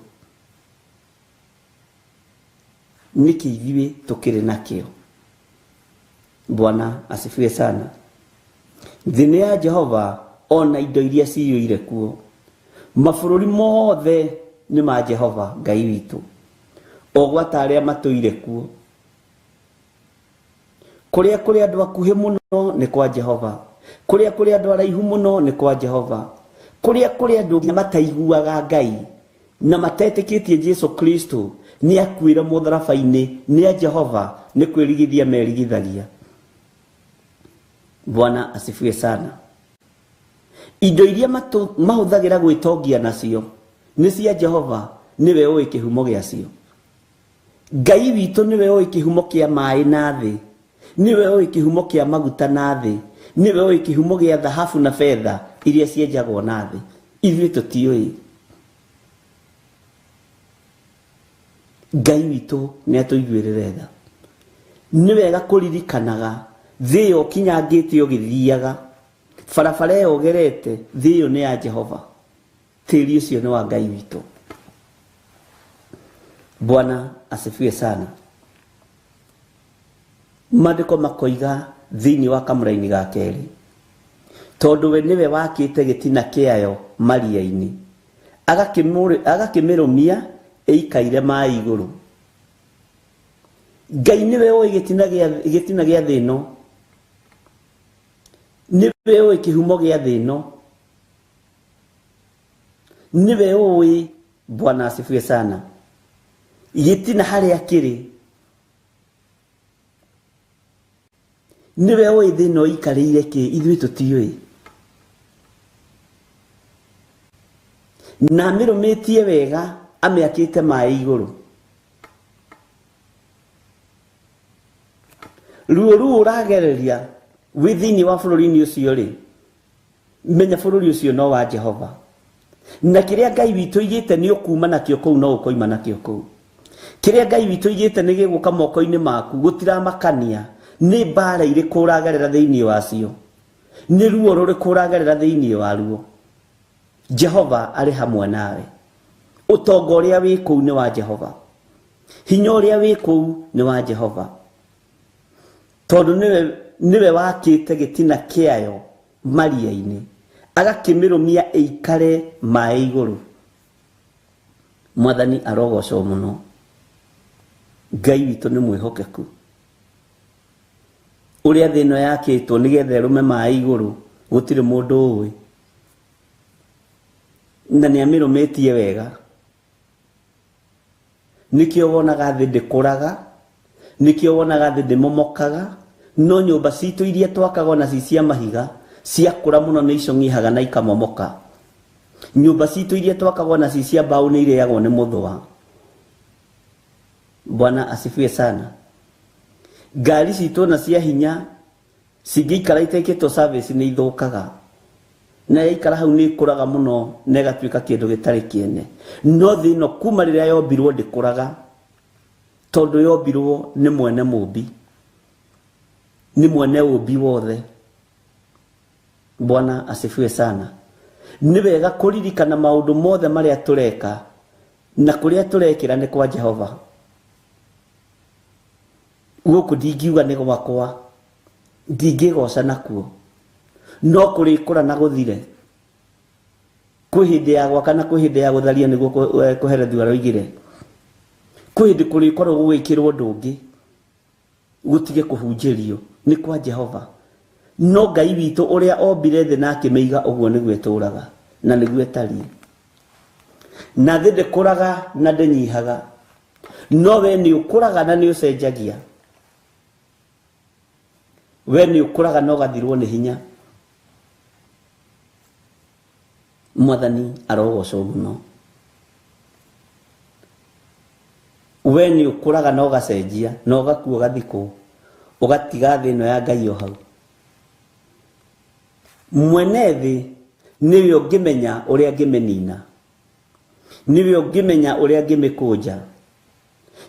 Nĩkĩ ithuĩ tũkĩrĩ nakĩo? Bwana asifiwe sana. Thĩ nĩ ya Jehova ona indo iria ciyũire kuo. Mabũrũri mothe nĩ ma Jehova Ngai witũ, o gwata arĩa matũire kuo. Kũrĩa kũrĩ andũ akuhĩ mũno nĩ kwa Jehova. Kũrĩa kũrĩ andũ araihu mũno nĩ kwa Jehova. Kũrĩa kũrĩ andũ nginya mataiguaga Ngai na matetĩkĩtie Jesu Kristo nĩ akuĩre mũtharaba-inĩ nĩ a Jehova, nĩ kwĩrigithia merigithagia. Bwana asifiwe sana. Indo iria mahũthagĩra gwĩtongia nacio nĩ cia Jehova, nĩwe ũĩ kĩhumo gĩacio. Ngai witũ nĩwe ũĩ kĩhumo kĩa maĩ na thĩ, nĩwe ũĩ kĩhumo kĩa maguta na thĩ, nĩwe ũĩ kĩhumo gĩa thahabu na betha iria cienjagwo na thĩ. Ithuĩ tũtiũĩ. Ngai witũ nĩ atũiguĩrĩre tha. Nĩ wega kũririkanaga thĩ ĩyo ũkinyangĩte ũgĩthiaga, barabara ĩyo ũgerete, thĩ ĩyo nĩ ya Jehova. Tĩri ũcio nĩ wa Ngai witũ. Bwana asifiwe sana. Maandĩko makoiga thĩinĩ wa kamũraini ga kerĩ, tondũ we nĩwe wakĩte gĩtina kĩayo maria-inĩ, agakĩmĩrũmia ĩikaire maĩ igũrũ. Ngai nĩwe ũĩ gĩtina gĩa thĩ ĩno, nĩwe ũĩ kĩhumo gĩa thĩ ĩno, nĩwe ũĩ. Bwana asifiwe sana. Gĩtina harĩa kĩrĩ, nĩwe ũĩ thĩ ĩno ĩikarĩire kĩ, ithuĩ tũtiũĩ. Na amĩrũmĩtie wega, amĩakĩte maĩ igũrũ. Ruo rũu ũragereria wĩ thĩinĩ wa bũrũri-inĩ ũcio rĩ, menya bũrũri ũcio no wa Jehova. Na kĩrĩa Ngai witũ aigĩte nĩ ũkuma nakĩo kũu, no ũkoima nakĩo kũu. Kĩrĩa Ngai witũ aigĩte nĩ gĩgũka moko-inĩ maku, gũtiramakania nĩ mbara irĩkũ ũragerera thĩinĩ wacio, nĩ ruo rũrĩkũ ũragerera thĩinĩ waruo. Jehova arĩ hamwe nawe. Ũtonga ũrĩa wĩ kũu nĩ wa Jehova. Hinya ũrĩa wĩ kũu nĩ wa Jehova. Tondũ nĩwe wakĩte gĩtina kĩayo maria-inĩ, agakĩmĩrũmia ĩikare maĩ igũrũ. Mwathani arogocwo mũno. Ngai witũ nĩ mwĩhokeku. Ũrĩa thĩ ĩno yakĩtwo nĩgetha ĩrũme maĩ igũrũ, gũtirĩ mũndũ ũĩ. Na nĩ amĩrũmĩtie wega. Nĩkĩo wonaga thĩ ndĩkũraga, nĩkĩo wonaga thĩ ndĩmomokaga, no nyũmba citũ iria twakaga ona ci cia mahiga, ciakũra mũno nĩ icong'ihaga na ikamomoka. Nyũmba citũ iria twakagwo na ci cia mbaũ nĩ irĩagwo nĩ mũthũa. Bwana asifiwe sana. Ngari citũ na cia hinya cingĩikara itekĩtwo service nĩ ithũkaga, na yaikara hau nĩ ĩkũraga mũno na ĩgatuĩka kĩndũ gĩtarĩ kĩene. No thĩ ĩno kuma rĩrĩa yombirwo ndĩkũraga, tondũ yombirwo nĩ mwene mũmbi, nĩ mwene ũmbi wothe. Bwana asifiwe sana. Nĩ wega kũririkana maũndũ mothe marĩa tũreka na kũrĩa tũrekĩra nĩ kwa Jehova. Gũkũ ndingiuga nĩ gwakwa, ndingĩgoca nakuo, no kũrĩkũra na gũthire. Kwĩ hĩndĩ ya gwaka na kwĩ hĩndĩ ya gũtharia, nĩguo kũherethio aroigire. Kwĩ hĩndĩ kũrĩkorwo gũgĩkĩrwo ũndũ ũngĩ, gũtige kũhunjĩrio, nĩ kwa Jehova. No Ngai witũ ũrĩa ombire thĩ na akĩmĩiga ũguo nĩguo ĩtũũraga na nĩguo ĩtariĩ. Na thĩ ndĩkũraga na ndĩnyihaga, no we nĩ ũkũraga na nĩ ũcenjagia. We nĩ ũkũraga na ũgathirwo nĩ hinya. Mwathani arogocwo mũno. We nĩ ũkũraga na ũgacenjia na ũgakua ũgathikwo, ũgatiga thĩ ĩno ya Ngai o hau. Mwene thĩ nĩwe ũngĩmenya ũrĩa angĩmĩnina, nĩwe ũngĩmenya ũrĩa angĩmĩkũnja,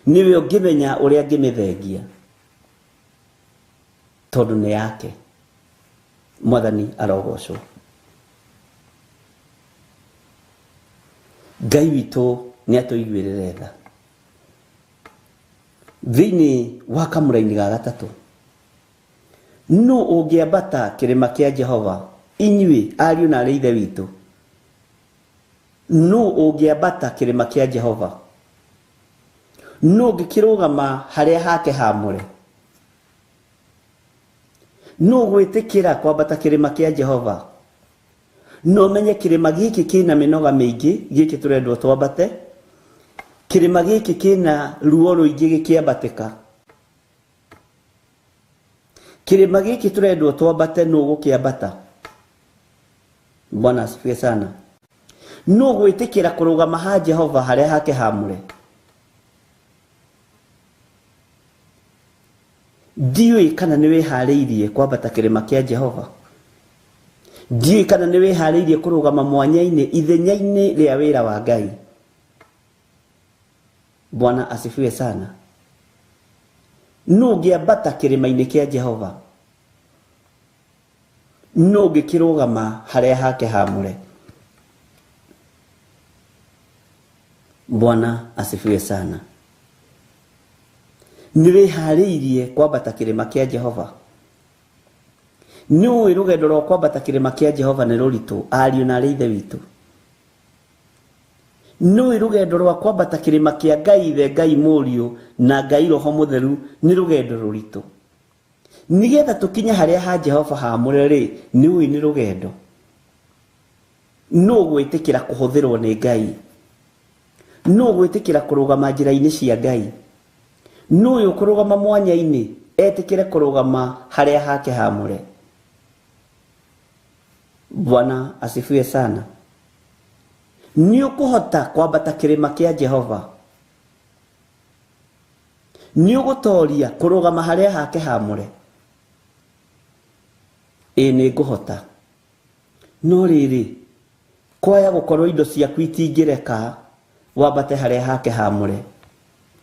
nĩwe ũngĩmenya ũrĩa angĩmĩthengia, tondũ nĩ yake. Mwathani arogocwo. Ngai witũ nĩ atũiguĩrĩre tha. Thĩinĩ wa kamũraini ga gatatũ, nũ ũngĩambata kĩrĩma kĩa Jehova, inyuĩ ariũ na arĩ ithe witũ? Nũ ũngĩambata kĩrĩma kĩa Jehova? Nũ ũngĩkĩrũgama harĩa hake haamũre? Nũ ũgwĩtĩkĩra kwambata kĩrĩma kĩa Jehova? No menye kĩrĩma gĩkĩ kĩna mĩnoga mĩingĩ, gĩkĩ tũrendwo twambate. Kĩrĩma gĩkĩ kĩna ruo rũingĩ gĩkĩambatĩka. Kĩrĩma gĩkĩ tũrendwo twambate, nũ ũgũkĩambata? Bwana asifiwe sana. Nũ ũgwĩtĩkĩra kũrũgama ha Jehova harĩa hake haamũre? Ndiũĩ kana nĩ wĩharĩirie kwambata kĩrĩma kĩa Jehova. Ndiũĩ kana nĩ wĩharĩirie kũrũgama mwanya-inĩ, ithenya-inĩ rĩa wĩra wa Ngai. Bwana asifiwe sana. Nũ ũngĩambata kĩrĩma-inĩ kĩa Jehova? Nũ ũngĩkĩrũgama harĩa hake haamũre? Bwana asifiwe sana. Nĩ wĩharĩirie kwambata kĩrĩma kĩa Jehova? Nĩ ũĩ rũgendo rwa kwambata kĩrĩma kĩa Jehova nĩ rũritũ, ariũ na arĩ ithe witũ? Nĩ ũĩ rũgendo rwa kwambata kĩrĩma kĩa Ngai Ithe, Ngai Mũriũ na Ngai Roho Mũtheru nĩ rũgendo rũritũ? Nĩgetha tũkinye harĩa ha Jehova haamũre rĩ, nĩ ũĩ nĩ rũgendo. Nũ ũgwĩtĩkĩra kũhũthĩrwo nĩ Ngai? Nũ ũgwĩtĩkĩra kũrũgama njĩra-inĩ cia Ngai? Nũ ũyũ ũkũrũgama mwanya-inĩ etĩkĩre kũrũgama harĩa hake haamũre? Bwana asifiwe sana. Nĩ ũkũhota kwambata kĩrĩma kĩa Jehova? Nĩ ũgũtoria kũrũgama harĩa hake haamũre? Ĩĩ nĩ ngũhota. No rĩrĩ, kwaya gũkorwo indo ciaku itingĩreka wambate harĩa hake haamũre,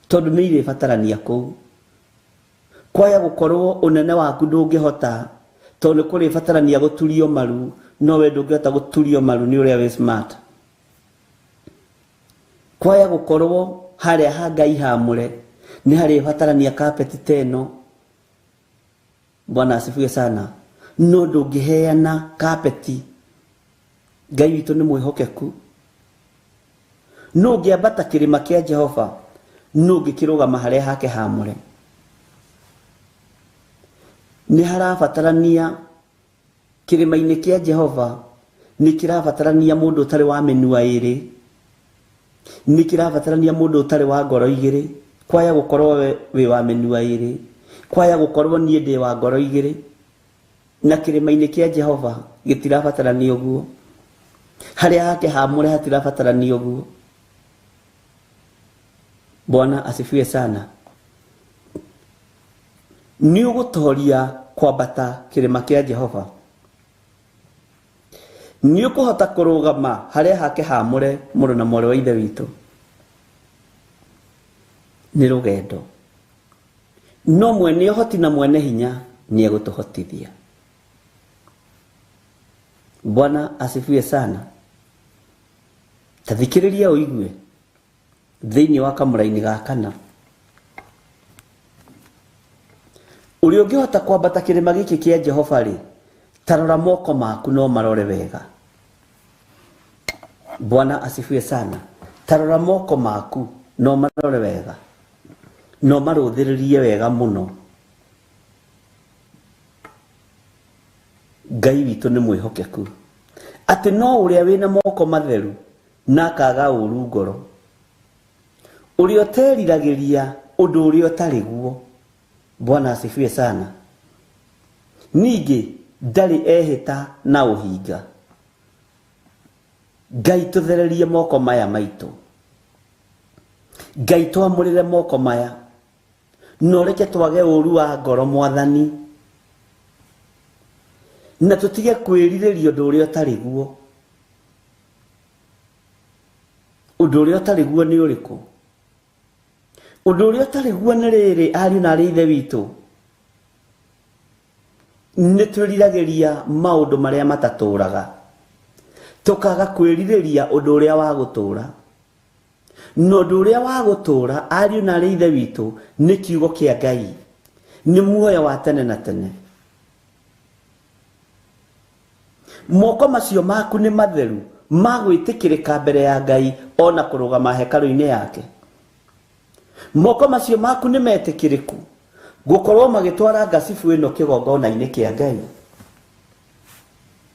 tondũ nĩ irĩbatarania kũu. Kwaya gũkorwo ũnene waku ndũngĩhota, tondũ nĩ kũrĩbatarania gũturio maru, no we ndũngĩhota gũturio maru nĩ ũrĩa wĩ smart. Kwaya gũkorwo harĩa ha Ngai haamũre nĩ harĩbatarania kapeti ta ĩno. Bwana asifiwe sana. No ndũngĩheana kapeti. Ngai witũ nĩ mwĩhokeku. No ũngĩambata kĩrĩma kĩa Jehova, no ũngĩkĩrũgama harĩa hake haamũre. Nĩ harabatarania kĩrĩma-inĩ kĩa Jehova, nĩ kĩrabatarania mũndũ ũtarĩ wa mĩnua ĩrĩ, nĩ kĩrabatarania mũndũ ũtarĩ wa ngoro igĩrĩ. Kwaya gũkorwo we wĩ wa mĩnua ĩrĩ, kwaya gũkorwo niĩ ndĩ wa ngoro igĩrĩ, na kĩrĩma-inĩ kĩa Jehova gĩtirabatarania ũguo. Harĩa hake hamũre hatirabatarania ũguo. Bwana asifiwe sana. Nĩ ũgũtoria kwambata kĩrĩma kĩa Jehova. Nĩ ũkũhota kũrũgama harĩa hake hamũre mũrũ na mwarĩ wa Ithe witũ. Nĩ rũgendo. No mwene ũhoti na mwene hinya nĩ egũtũhotithia. Bwana asifiwe sana. Ta thikĩrĩria ũigue thĩinĩ wa kamũraini ga kana. Ũrĩa ũngĩhota kwambata kĩrĩma gĩkĩ kĩa Jehova rĩ, ta rora moko maku no marore wega. Bwana asifiwe sana. Ta rora moko maku no marore wega. No marũthĩrĩrie wega mũno. Ngai witũ nĩ mwĩhokeku. Atĩ no ũrĩa wĩna moko matheru na akaga ũru ngoro. Ũrĩa ũteriragĩria ũndũ ũrĩa ũtarĩ guo. Bwana asifiwe sana. Ningĩ ndarĩ ehĩta na ũhinga. Ngai tũthererie moko maya maitũ. Ngai twamũrĩre moko maya. No reke twage ũru wa ngoro Mwathani. Na tũtige kwĩrirĩria ũndũ ũrĩa ũtarĩ guo. Ũndũ ũrĩa ũtarĩ guo nĩ ũrĩkũ? Ũndũ ũrĩa ũtarĩ guo nĩ rĩrĩ, ariũ na arĩ Ithe witũ. Nĩ twĩriragĩria maũndũ marĩa matatũraga. Tũkaga kwĩrirĩria ũndũ ũrĩa wa gũtũra. Na ũndũ ũrĩa wa gũtũra, ariũ na arĩ Ithe witũ, nĩ kiugo kĩa Ngai. Nĩ muoyo wa tene na tene. Moko macio maku nĩ matheru ma gwĩtĩkĩrĩka mbere ya Ngai ona kũrũgama hekarũ-inĩ yake. Moko macio maku nĩ metĩkĩrĩku gũkorwo magĩtwara ngacibu ĩno kĩgongona-inĩ kĩa Ngai.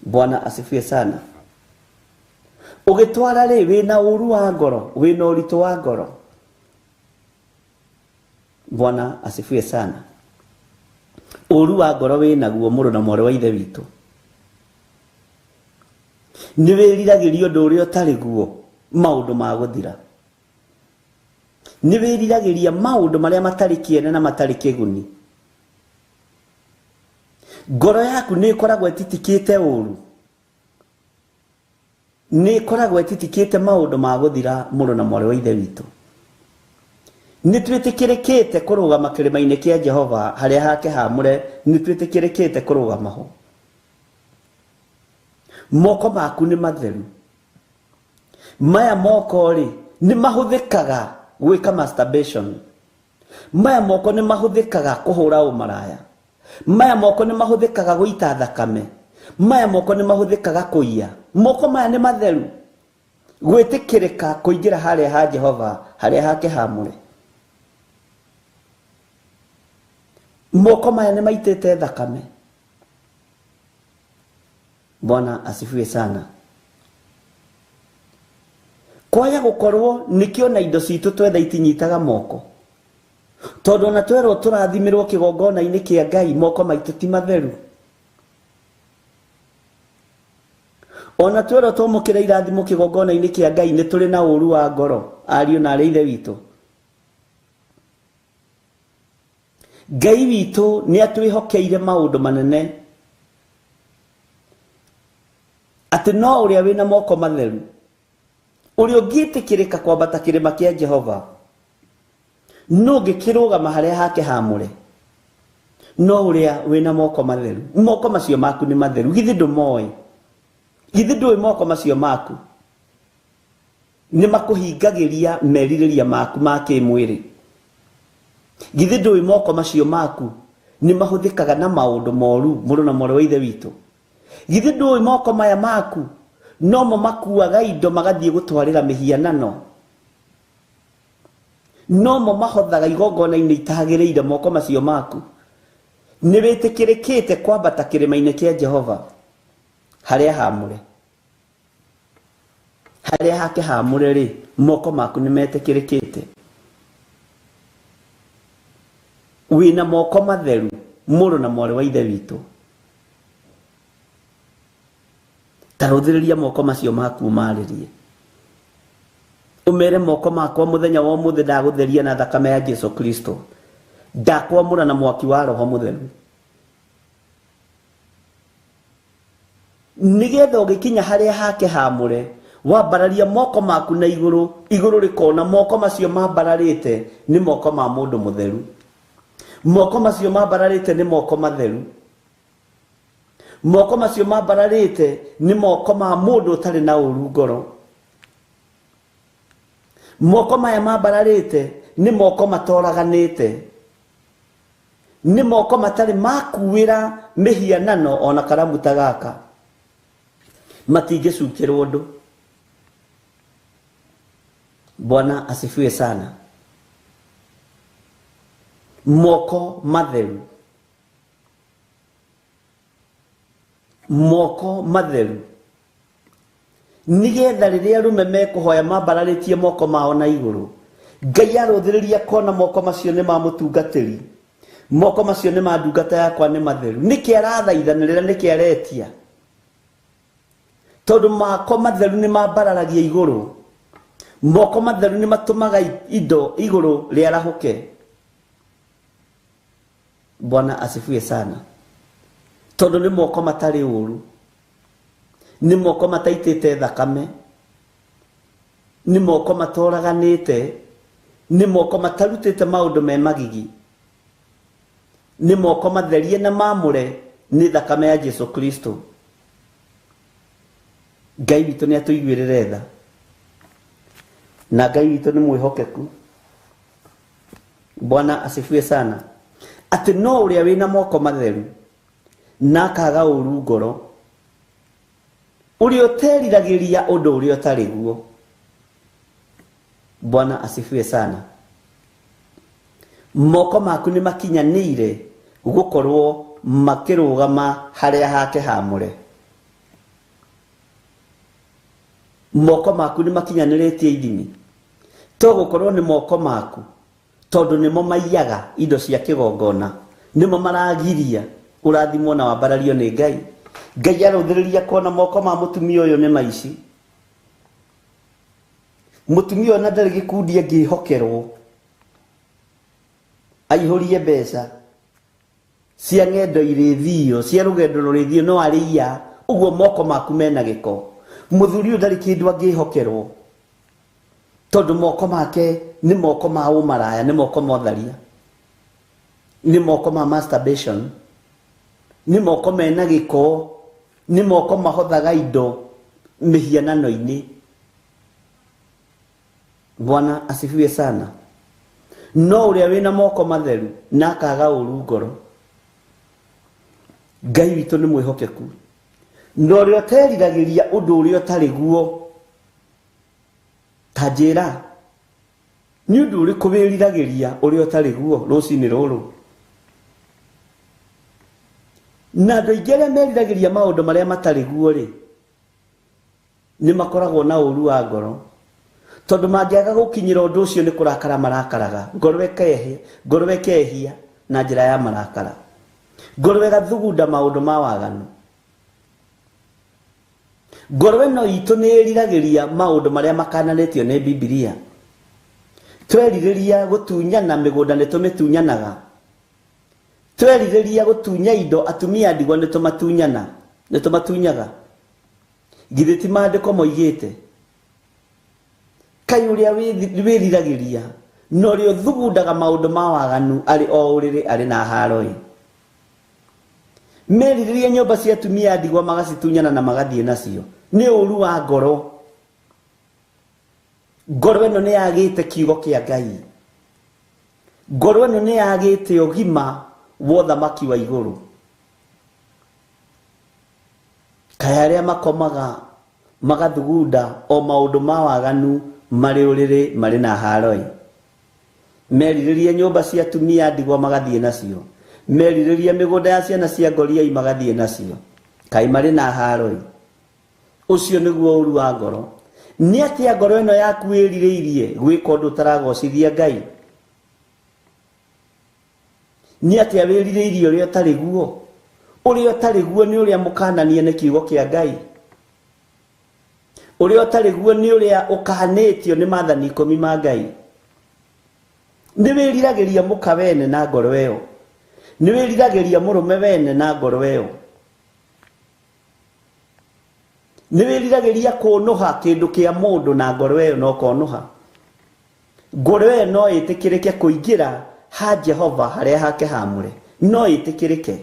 Bwana asifiwe sana. Ũgĩtwara rĩ, wĩna ũru wa ngoro, wĩna ũritũ wa ngoro. Bwana asifiwe sana. Ũru wa ngoro wĩnaguo mũrũ na mwarĩ wa Ithe witũ. Nĩ wĩriragĩria ũndũ ũrĩa ũtarĩ guo, maũndũ ma gũthira. Nĩ wĩriragĩria maũndũ marĩa matarĩ kĩene na matarĩ kĩguni. Ngoro yaku nĩ ĩkoragwo ĩtitikĩte ũru. Nĩ ĩkoragwo ĩtitikĩte maũndũ ma gũthira mũrũ na mwarĩ wa Ithe witũ. Nĩ twĩtĩkĩrĩkĩte kũrũgama kĩrĩma-inĩ kĩa Jehova harĩa hake hamũre, nĩ twĩtĩkĩrĩkĩte kũrũgama ho. Moko maku nĩ matheru. Maya moko rĩ, nĩ mahũthĩkaga gwĩka masturbation. Maya moko nĩ mahũthĩkaga kũhũra ũmaraya. Maya moko nĩ mahũthĩkaga gũita thakame. Maya moko nĩ mahũthĩkaga kũiya. Moko maya nĩ matheru gwĩtĩkĩrĩka kũingĩra harĩa ha Jehova, harĩa hake hamũre. Moko maya nĩ maitĩte thakame. Bwana asifiwe sana. Kwaya gũkorwo nĩkĩo na indo citũ twetha itinyitaga moko. Tondũ ona twerwo tũrathimirwo kĩgongona-inĩ kĩa Ngai, moko maitũ ti matheru. Ona twerwo twamũkĩre irathimo kĩgongona-inĩ kĩa Ngai, nĩ tũrĩ na ũru wa ngoro, ariũ na arĩ Ithe witũ. Ngai witũ nĩ atwĩhokeire maũndũ manene. Atĩ no ũrĩa wĩna moko matheru, ũrĩa ũngĩtĩkĩrĩka kwambata kĩrĩma kĩa Jehova, no ũngĩkĩrũgama harĩa hake hamũre, no ũrĩa wĩna moko matheru. Moko macio maku nĩ matheru, githĩ ndũmoĩ? Githĩ ndũĩ moko macio maku nĩ makũhingagĩria merirĩria maku ma kĩmwĩrĩ? Githĩ ndũĩ moko macio maku nĩ mahũthĩkaga na maũndũ moru, mũrũ na mwarĩ wa Ithe witũ? Githĩ ndũĩ moko maya maku nomo makuaga indo magathiĩ gũtwarĩra mĩhianano? Nomo mahothaga igongona-inĩ itagĩrĩire moko macio maku? Nĩ wĩtĩkĩrĩkĩte kwambata kĩrĩma-inĩ kĩa Jehova harĩa hamũre. Harĩa hake hamũre rĩ, moko maku nĩ metĩkĩrĩkĩte. Wĩna moko matheru, mũrũ na mwarĩ wa Ithe witũ. Ta rũthĩrĩria moko macio maku ũmarĩrie, ũmere moko makwa mũthenya wa ũmũthĩ ndagũtheria na thakame ya Jesu Kristo, ndakwamũra na mwaki wa Roho Mũtheru, nĩgetha ũgĩkinya harĩa hake hamũre wambararia moko maku na igũrũ, igũrũ rĩkona moko macio mambararĩte nĩ moko ma mũndũ mũtheru, moko macio mambararĩte nĩ moko matheru, moko macio mambararĩte nĩ moko ma mũndũ ũtarĩ na ũru ngoro, moko maya mambararĩte nĩ moko matoraganĩte, nĩ moko matarĩ makuĩra mĩhianano ona karamu ta gaka, matingĩcukĩrwo ũndũ. Bwana asifiwe sana. Moko matheru, moko matheru, nigetha rĩrĩa arũme mekũhoya mambararĩtie moko mao na igũrũ, Ngai arũthĩrĩria kona moko macio nĩ ma mũtungatĩri, moko macio nĩ ma ndungata yakwa nĩ matheru. Nĩkĩ arathaithanĩrĩra, nĩkĩ aretia? Tondũ mako matheru nĩ mambararagia igũrũ, moko matheru nĩ matũmaga indo igũrũ rĩarahũke. Bwana asifiwe sana. Tondũ nĩ moko matarĩ ũru, nĩ moko mataitĩte thakame, nĩ moko matoraganĩte, nĩ moko matarutĩte maũndũ me magigi, nĩ moko matherie na mamũre nĩ thakame ya Jesu Kristo. Ngai witũ nĩ atũiguĩrĩre tha, na Ngai witũ nĩ mwĩhokeku. Bwana asifiwe sana. Atĩ no ũrĩa wĩna moko matheru na akaga ũru ngoro, ũrĩa ũteriragĩria ũndũ ũrĩa ũtarĩ guo. Bwana asifiwe sana. Moko maku nĩ makinyanĩire gũkorwo makĩrũgama harĩa hake hamũre. Moko maku nĩ makinyanĩrĩtie ithimi, to gũkorwo nĩ moko maku, tondũ nĩmo maiyaga indo cia kĩgongona, nĩmo maragiria ũrathimwo na wambarario nĩ Ngai. Ngai arũthĩrĩria kona moko ma mũtumia ũyũ nĩ maici. Mũtumia ũyũ na ndarĩ gĩkundi angĩhokerwo aihũrie mbeca cia ng'endo irĩthio, cia rũgendo rũrĩthio, no arĩia. Ũguo moko maku mena gĩko. Mũthuri ũyũ ndarĩ kĩndũ angĩhokerwo, tondũ moko make nĩ moko ma ũmaraya, nĩ moko ma ũtharia, nĩ moko ma masturbation, nĩ moko mena gĩko, nĩ moko mahothaga indo mĩhianano-inĩ. Bwana asifiwe sana. No ũrĩa wĩna moko matheru na akaga ũru ngoro, Ngai witũ nĩ mwĩhokeku. Na ũrĩa ũteriragĩria ũndũ ũrĩa ũtarĩ guo, ta njĩra nĩ ũndũ ũrĩkũ wĩriragĩria ũrĩa ũtarĩ guo rũcinĩ rũrũ? Na andũ aingĩ arĩa meriragĩria maũndũ marĩa matarĩ guo rĩ, nĩ makoragwo na ũru wa ngoro, tondũ mangĩaga gũkinyĩra ũndũ ũcio nĩ kũrakara marakaraga, ngoro ĩkehia na njĩra ya marakara, ngoro ĩgathugunda maũndũ ma waganu. Ngoro ĩno itũ nĩ ĩriragĩria maũndũ marĩa makananĩtio nĩ Bibilia. Twerirĩria gũtunyana mĩgũnda nĩ tũmĩtunyanaga, twerirĩria gũtunya indo atumia ndigwa nĩ tũmatunyana, nĩ tũmatunyaga. Githĩ ti maandĩko moigĩte? Kaĩ ũrĩa wĩriragĩria na ũrĩa ũthugundaga maũndũ ma waganu arĩ o ũrĩrĩ arĩ na haro-ĩ. Merirĩria nyũmba cia atumia ndigwa magacitunyana na magathiĩ nacio, nĩ ũru wa ngoro. Ngoro ĩno nĩ yagĩte kiugo kĩa Ngai, ngoro ĩno nĩ yagĩte ũgima wa ũthamaki wa igũrũ. Kaĩ arĩa makomaga magathugunda o maũndũ ma waganu marĩ ũrĩrĩ marĩ na haro-ĩ. Merirĩria nyũmba cia atumia ndigwa magathiĩ nacio, merirĩria mĩgũnda ya ciana cia ngoriai magathiĩ nacio, kaĩ marĩ na haro-ĩ. Ũcio nĩguo ũru wa ngoro. Nĩ atĩa ngoro ĩno yaku ĩrirĩirie gwĩka ũndũ ũtaragocithia Ngai? Nĩ atĩa wĩrirĩirie ũrĩa ũtarĩ guo? Ũrĩa ũtarĩ guo nĩ ũrĩa mũkananie nĩ kiugo kĩa Ngai. Ũrĩa ũtarĩ guo nĩ ũrĩa ũkaanĩtio nĩ maathani 10 ma Ngai. Nĩ wĩriragĩria mũka wene na ngoro ĩyo. Nĩ wĩriragĩria mũrũme wene na ngoro ĩyo. Nĩ wĩriragĩria kũnũha kĩndũ kĩa mũndũ na ngoro ĩyo na ũkonũha. Ngoro ĩyo no ĩtĩkĩrĩke kũingĩra ha Jehova harĩa hake haamũre. No ĩtĩkĩrĩke.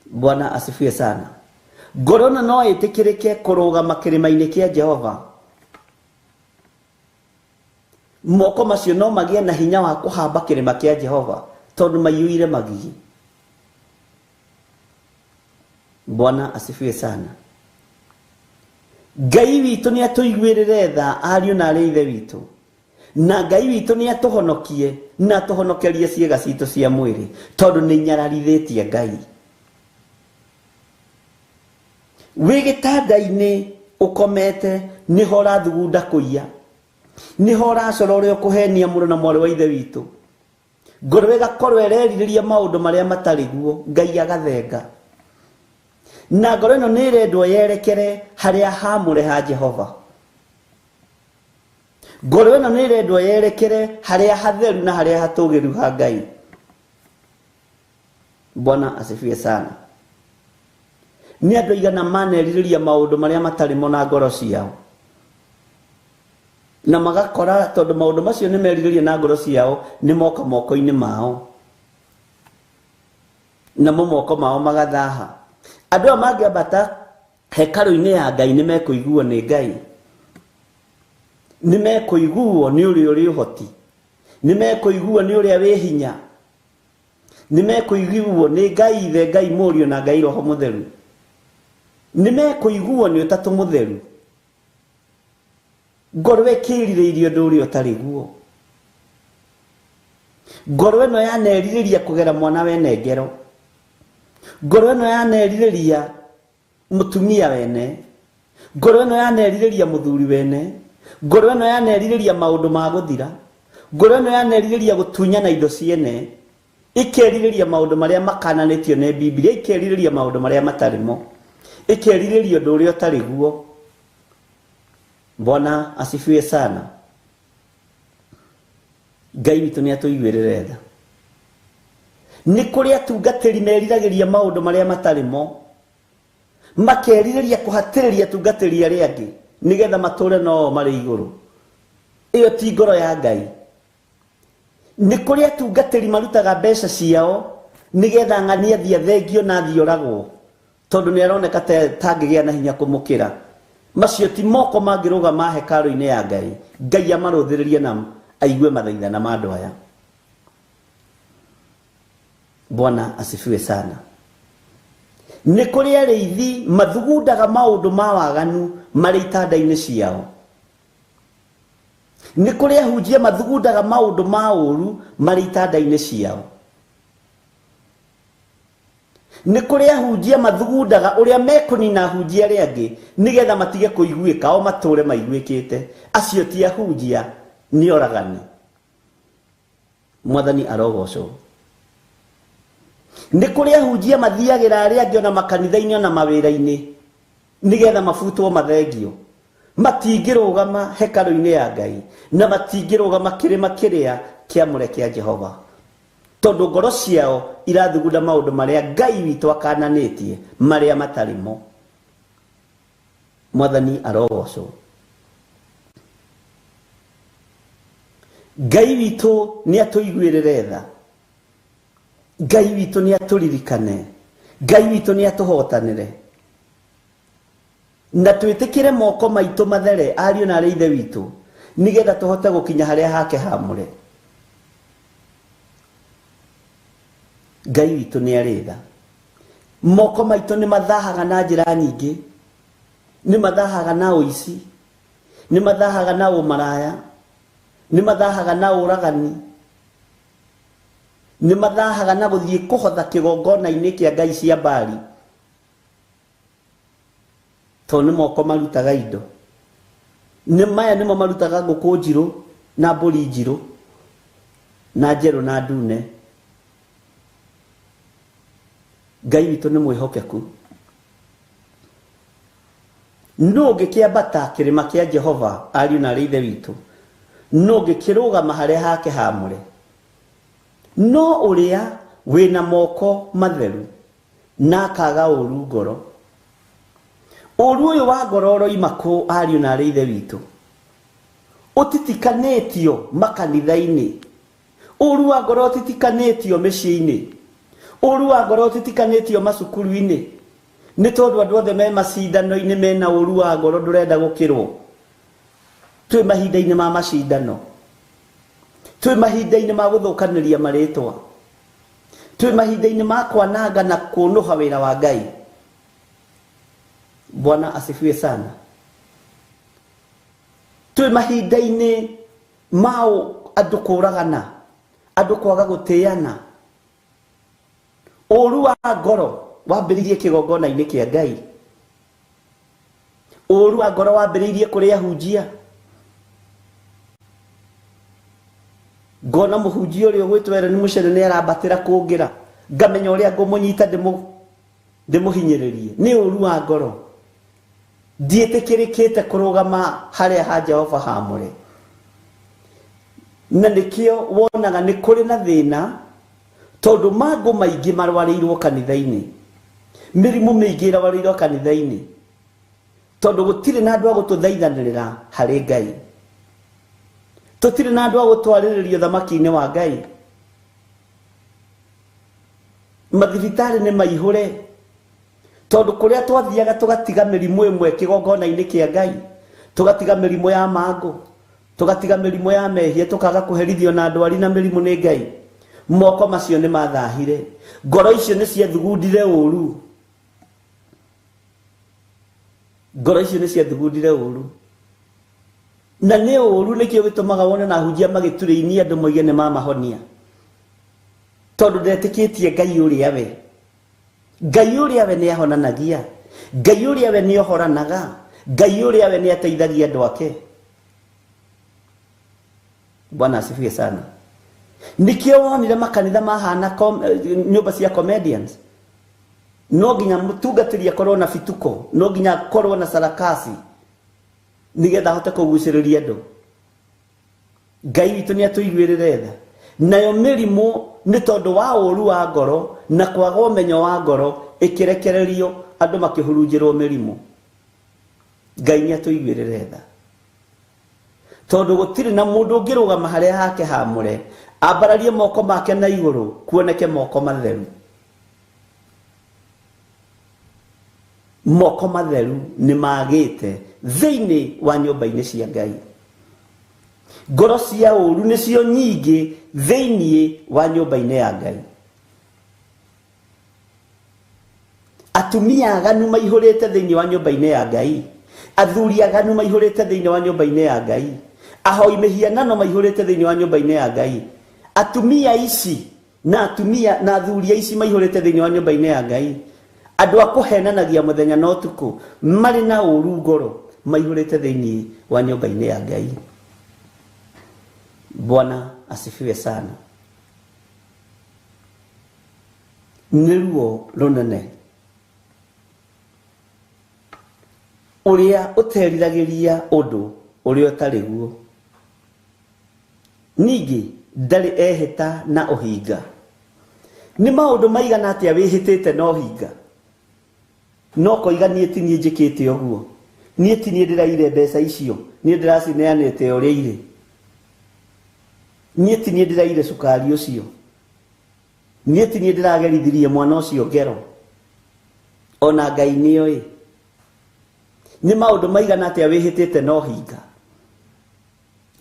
Bwana asifiwe sana. Ngoro ĩno no ĩtĩkĩrĩke kũrũgama kĩrĩma-inĩ kĩa Jehova. Moko macio no magĩe na hinya wa kũhamba kĩrĩma kĩa Jehova tondũ maiyũire magigi. Bwana asifiwe sana. Ngai witũ nĩ atũiguĩrĩre tha ariũ na arĩ ithe witũ. Na Ngai witũ nĩ atũhonokie na atũhonokerie ciĩga citũ cia mwĩrĩ tondũ nĩ inyararithĩtie Ngai. Wĩ gĩtanda-inĩ ũkomete nĩho ũrathugunda kũiya. Nĩho ũracora ũrĩa ũkũhenia mũrũ na mwarĩ wa ithe witũ. Ngoro ĩgakorwo ĩrerirĩria maũndũ marĩa matarĩ guo, Ngai agathenga. Na ngoro ĩno nĩ ĩrendwo yerekere harĩa haamũre ha Jehova. Ngoro ĩno nĩ ĩrendwo yerekere harĩa hatheru na harĩa hatũgĩru ha Ngai. Bwana asifiwe sana. Nĩ andũ aigana manerirĩria maũndũ marĩa matarĩ mo na ngoro ciao. Na magakora tondũ maũndũ macio nĩ merirĩria na ngoro ciao nĩ moka moko-inĩ mao. Namo moko mao magathaha. Andũ aya mangĩambata hekarũ-inĩ ya Ngai nĩ mekũiguo nĩ Ngai. Nĩ mekũiguo nĩ ũrĩa ũrĩ ũhoti. Nĩ mekũiguo nĩ ũrĩa wĩ hinya. Nĩ mekũiguo nĩ Ngai Ithe, Ngai Mũriũ na Ngai Roho Mũtheru. Nĩ mekũiguo nĩ Ũtatũ Mũtheru. Ngoro ĩkĩrirĩirie ũndũ ũrĩa ũtarĩ guo. Ngoro ĩno yanerirĩria kũgera mwana wene ngero. Ngoro ĩno yanerirĩria mũtumia wene. Ngoro ĩno yanerirĩria mũthuri wene. Ngoro ĩno yanerirĩria maũndũ ma gũthira. Ngoro ĩno yanerirĩria gũtunyana indo ciene. Ĩkerirĩria maũndũ marĩa makananĩtio nĩ Biblia, ĩkerirĩria maũndũ marĩa matarĩ mo. Ĩkerirĩria ũndũ ũrĩa ũtarĩ guo. Bwana asifiwe sana. Ngai witũ nĩ atũiguĩrĩre tha. Nĩ kũrĩ atungatĩri meriragĩria maũndũ marĩa matarĩ mo. Makerirĩria kũhatĩrĩria atungatĩri arĩa angĩ nĩgetha matũre no marĩ igũrũ. Ĩyo ti ngoro ya Ngai. Nĩ kũrĩ atungatĩri marutaga mbeca ciao nĩgetha ng'ania athiĩ athengio na athiĩ oragwo tondũ nĩ aroneka tangĩgĩa na hinya kũmũkĩra. Macio ti moko mangĩrũgama hekarũ-inĩ ya Ngai. Ngai amarũthĩrĩrie na aigue mathaithana ma andũ aya. Bwana asifiwe sana. Nĩ kũrĩ arĩithi mathugundaga maũndũ ma waganu marĩ itanda-inĩ ciao. Nĩ kũrĩ ahunjia mathugundaga maũndũ ma ũũru marĩ itanda-inĩ ciao. Nĩ kũrĩ ahunjia mathugundaga ũrĩa mekũnina ahunjia arĩa angĩ nĩgetha matige kũiguĩka o matũre maiguĩkĩte. Acio ti ahunjia, nĩ oragani. Mwathani arogocwo. Nĩ kũrĩ ahunjia mathiagĩra arĩa angĩ ona makanitha-inĩ ona mawĩra-inĩ nĩgetha mabutwo mathengio. Matingĩrũgama hekarũ-inĩ ya Ngai na matingĩrũgama kĩrĩma kĩrĩa kĩamũre kĩa Jehova. Tondũ ngoro ciao irathugunda maũndũ marĩa Ngai witũ akananĩtie marĩa matarĩ mo. Mwathani arogocwo. Ngai witũ nĩ atũiguĩrĩre tha. Ngai witũ nĩ atũririkane. Ngai witũ nĩ atũhotanĩre. Na twĩtĩkĩre moko maitũ mathere ariũ na arĩ ithe witũ nĩgetha tũhote gũkinya harĩa hake haamũre. Ngai witũ nĩ arĩ tha. Moko maitũ nĩ mathahaga na njĩra nyingĩ. Nĩ mathahaga na ũici. Nĩ mathahaga na ũmaraya. Nĩ mathahaga na ũragani. Nĩ mathahaga na gũthiĩ kũhotha kĩgongona-inĩ kĩa Ngai cia Baali. Tondũ nĩ moko marutaga indo. Nĩ maya nĩmo marutaga ngũkũ njirũ na mbũri njirũ na njerũ na ndune. Ngai witũ nĩ mwĩhokeku. Nũ ũngĩkĩambata kĩrĩma kĩa Jehova ariũ na arĩ ithe witũ? Nũ ũngĩkĩrũgama harĩa hake haamũre? No ũrĩa wĩna moko matheru na akaga ũru ngoro. Ũru ũyũ wa ngoro ũroima kũ ariũ na arĩ ithe witũ? Ũtitikanĩtio makanitha-inĩ. Ũru wa ngoro ũtitikanĩtio mĩciĩ-inĩ. Ũru wa ngoro ũtitikanĩtio macukuru-inĩ. Nĩ tondũ andũ othe me macindano-inĩ mena ũru wa ngoro ndũrenda gũkĩrwo. Twĩ mahinda-inĩ ma macindano. Twĩ mahinda-inĩ ma gũthũkanĩria marĩtwa. Twĩ mahinda-inĩ ma kwananga na kũnũha wĩra wa Ngai. Bwana asifiwe sana. Twĩ mahinda-inĩ ma andũ kũragana, andũ kwaga gũtĩana. Ũru wa ngoro wambĩrĩirie kĩgongona-inĩ kĩa Ngai. Ũru wa ngoro wambĩrĩirie kũrĩ ahunjia. Ngona mũhunjia ũrĩa ũgwĩtwo Ellen Mũcene nĩ arambatĩra kũngĩra, ngamenya ũrĩa ngũmũnyita ndĩmũhinyĩrĩrie. Nĩ ũru wa ngoro. Ndiĩtĩkĩrĩkĩte kũrũgama harĩa ha Jehova haamũre. Na nĩkĩo wonaga nĩ kũrĩ na thĩna, tondũ mangũ maingĩ marwarĩirwo kanitha-inĩ, mĩrimũ mĩingĩ ĩrwarĩirwo kanitha-inĩ, tondũ gũtirĩ na andũ a gũtũthaithanĩrĩra harĩ Ngai. Tũtirĩ na andũ a gũtwarĩrĩria ũthamaki-inĩ wa Ngai. Mathibitarĩ nĩ maihũre, tondũ kũrĩa twathiaga tũgatiga mĩrimũ ĩmwe kĩgongona-inĩ kĩa Ngai, tũgatiga mĩrimũ ya mangũ, tũgatiga mĩrimũ ya mehia, tũkaga kũherithio na ndwari na mĩrimũ nĩ Ngai. Moko macio nĩ mathahire, ngoro icio nĩ ciathugundire ũru. Ngoro icio nĩ ciathugundire ũru. Na nĩ ũru nĩkĩo gĩtũmaga wone na ahunjia magĩturĩinia andũ moige nĩ mamahonia, tondũ ndetĩkĩtie Ngai ũrĩa we. Ngai ũrĩa we nĩ ahonanagia, Ngai ũrĩa we nĩ ohoranaga, Ngai ũrĩa we nĩ ateithagia andũ ake. Bwana asifiwe sana. Nĩkĩo wonire makanitha mahana nyũmba cia comedians. No nginya mũtungatĩri akorwo na bituko, no nginya akorwo na sarakasi nĩgetha ahote kũgucĩrĩria andũ. Ngai witũ nĩ atũiguĩrĩre tha. Nayo mĩrimũ nĩ tondũ wa ũru wa ngoro na kwaga ũmenyo wa ngoro ĩkĩrekererio andũ makĩhurunjĩrwo mĩrimũ. Ngai nĩ atũiguĩrĩre tha, tondũ gũtirĩ na mũndũ ũngĩrũgama harĩa hake haamũre ambararie moko make na igũrũ kuoneke moko matheru. Moko matheru nĩ magĩte thĩinĩ wa nyũmba-inĩ cia Ngai. Ngoro cia ũru nĩcio nyingĩ thĩinĩ wa nyũmba-inĩ ya Ngai. Atumia aganu maihũrĩte thĩinĩ wa nyũmba-inĩ ya Ngai. Athuri aganu maihũrĩte thĩinĩ wa nyũmba-inĩ ya Ngai. Ahoi mĩhianano maihũrĩte thĩinĩ wa nyũmba-inĩ ya Ngai. Atumia ici na atumia na athuri ici maihũrĩte thĩinĩ wa nyũmba-inĩ ya Ngai. Andũ a kũhenanagia mũthenya na ũtukũ marĩ na ũru ngoro maihũrĩte thĩinĩ wa nyũmba-inĩ ya Ngai. Bwana asifiwe sana. Nĩ ruo rũnene ũrĩa ũteriragĩria ũndũ ũrĩa ũtarĩ guo, ningĩ ndarĩ ehĩta na ũhinga. Nĩ maũndũ maigana atĩa wĩhĩtĩte na ũhinga? No koiga niĩ ti niĩ njĩkĩte ũguo, niĩ ti niĩ ndĩraire mbeca icio, niĩ ndĩracineanĩte ũrĩa irĩ, niĩ ti niĩ ndĩraire cukari ũcio, niĩ ti niĩ ndĩragerithirie mwana ũcio ngero. Ona Ngai nĩoĩ. Nĩ maũndũ maigana atĩa wĩhĩtĩte na ũhinga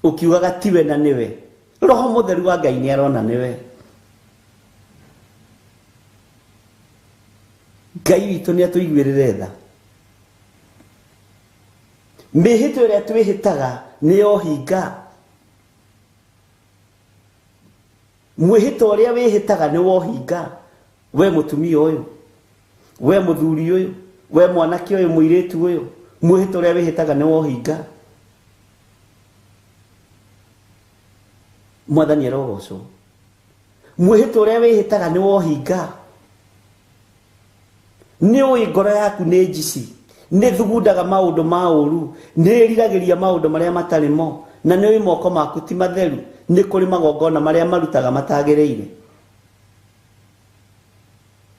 ũkiugaga tiwe na nĩwe? Roho mũtheru wa Ngai nĩ arona nĩwe. Ngai witũ nĩ atũiguĩrĩre tha. Mĩhĩto ĩrĩa twĩhĩtaga nĩ ya ũhinga. Mwĩhĩto ũrĩa wĩhĩtaga nĩ wa ũhinga. We mũtumia ũyũ, we mũthuri ũyũ, we mwanake ũyũ, mũirĩtu ũyũ, mwĩhĩto ũrĩa wĩhĩtaga nĩ wa ũhinga. Mwathani arogocwo. Mwĩhĩto ũrĩa wĩhĩtaga nĩ wa ũhinga. Nĩ ũĩ ngoro yaku nĩ njici, Nĩ thugundaga maũndũ ma ũru, nĩ riragĩria maũndũ marĩa matarĩ mo, na nĩ moko maku ti matheru, nĩ kũrĩ magongona marĩa marutaga matagĩrĩire.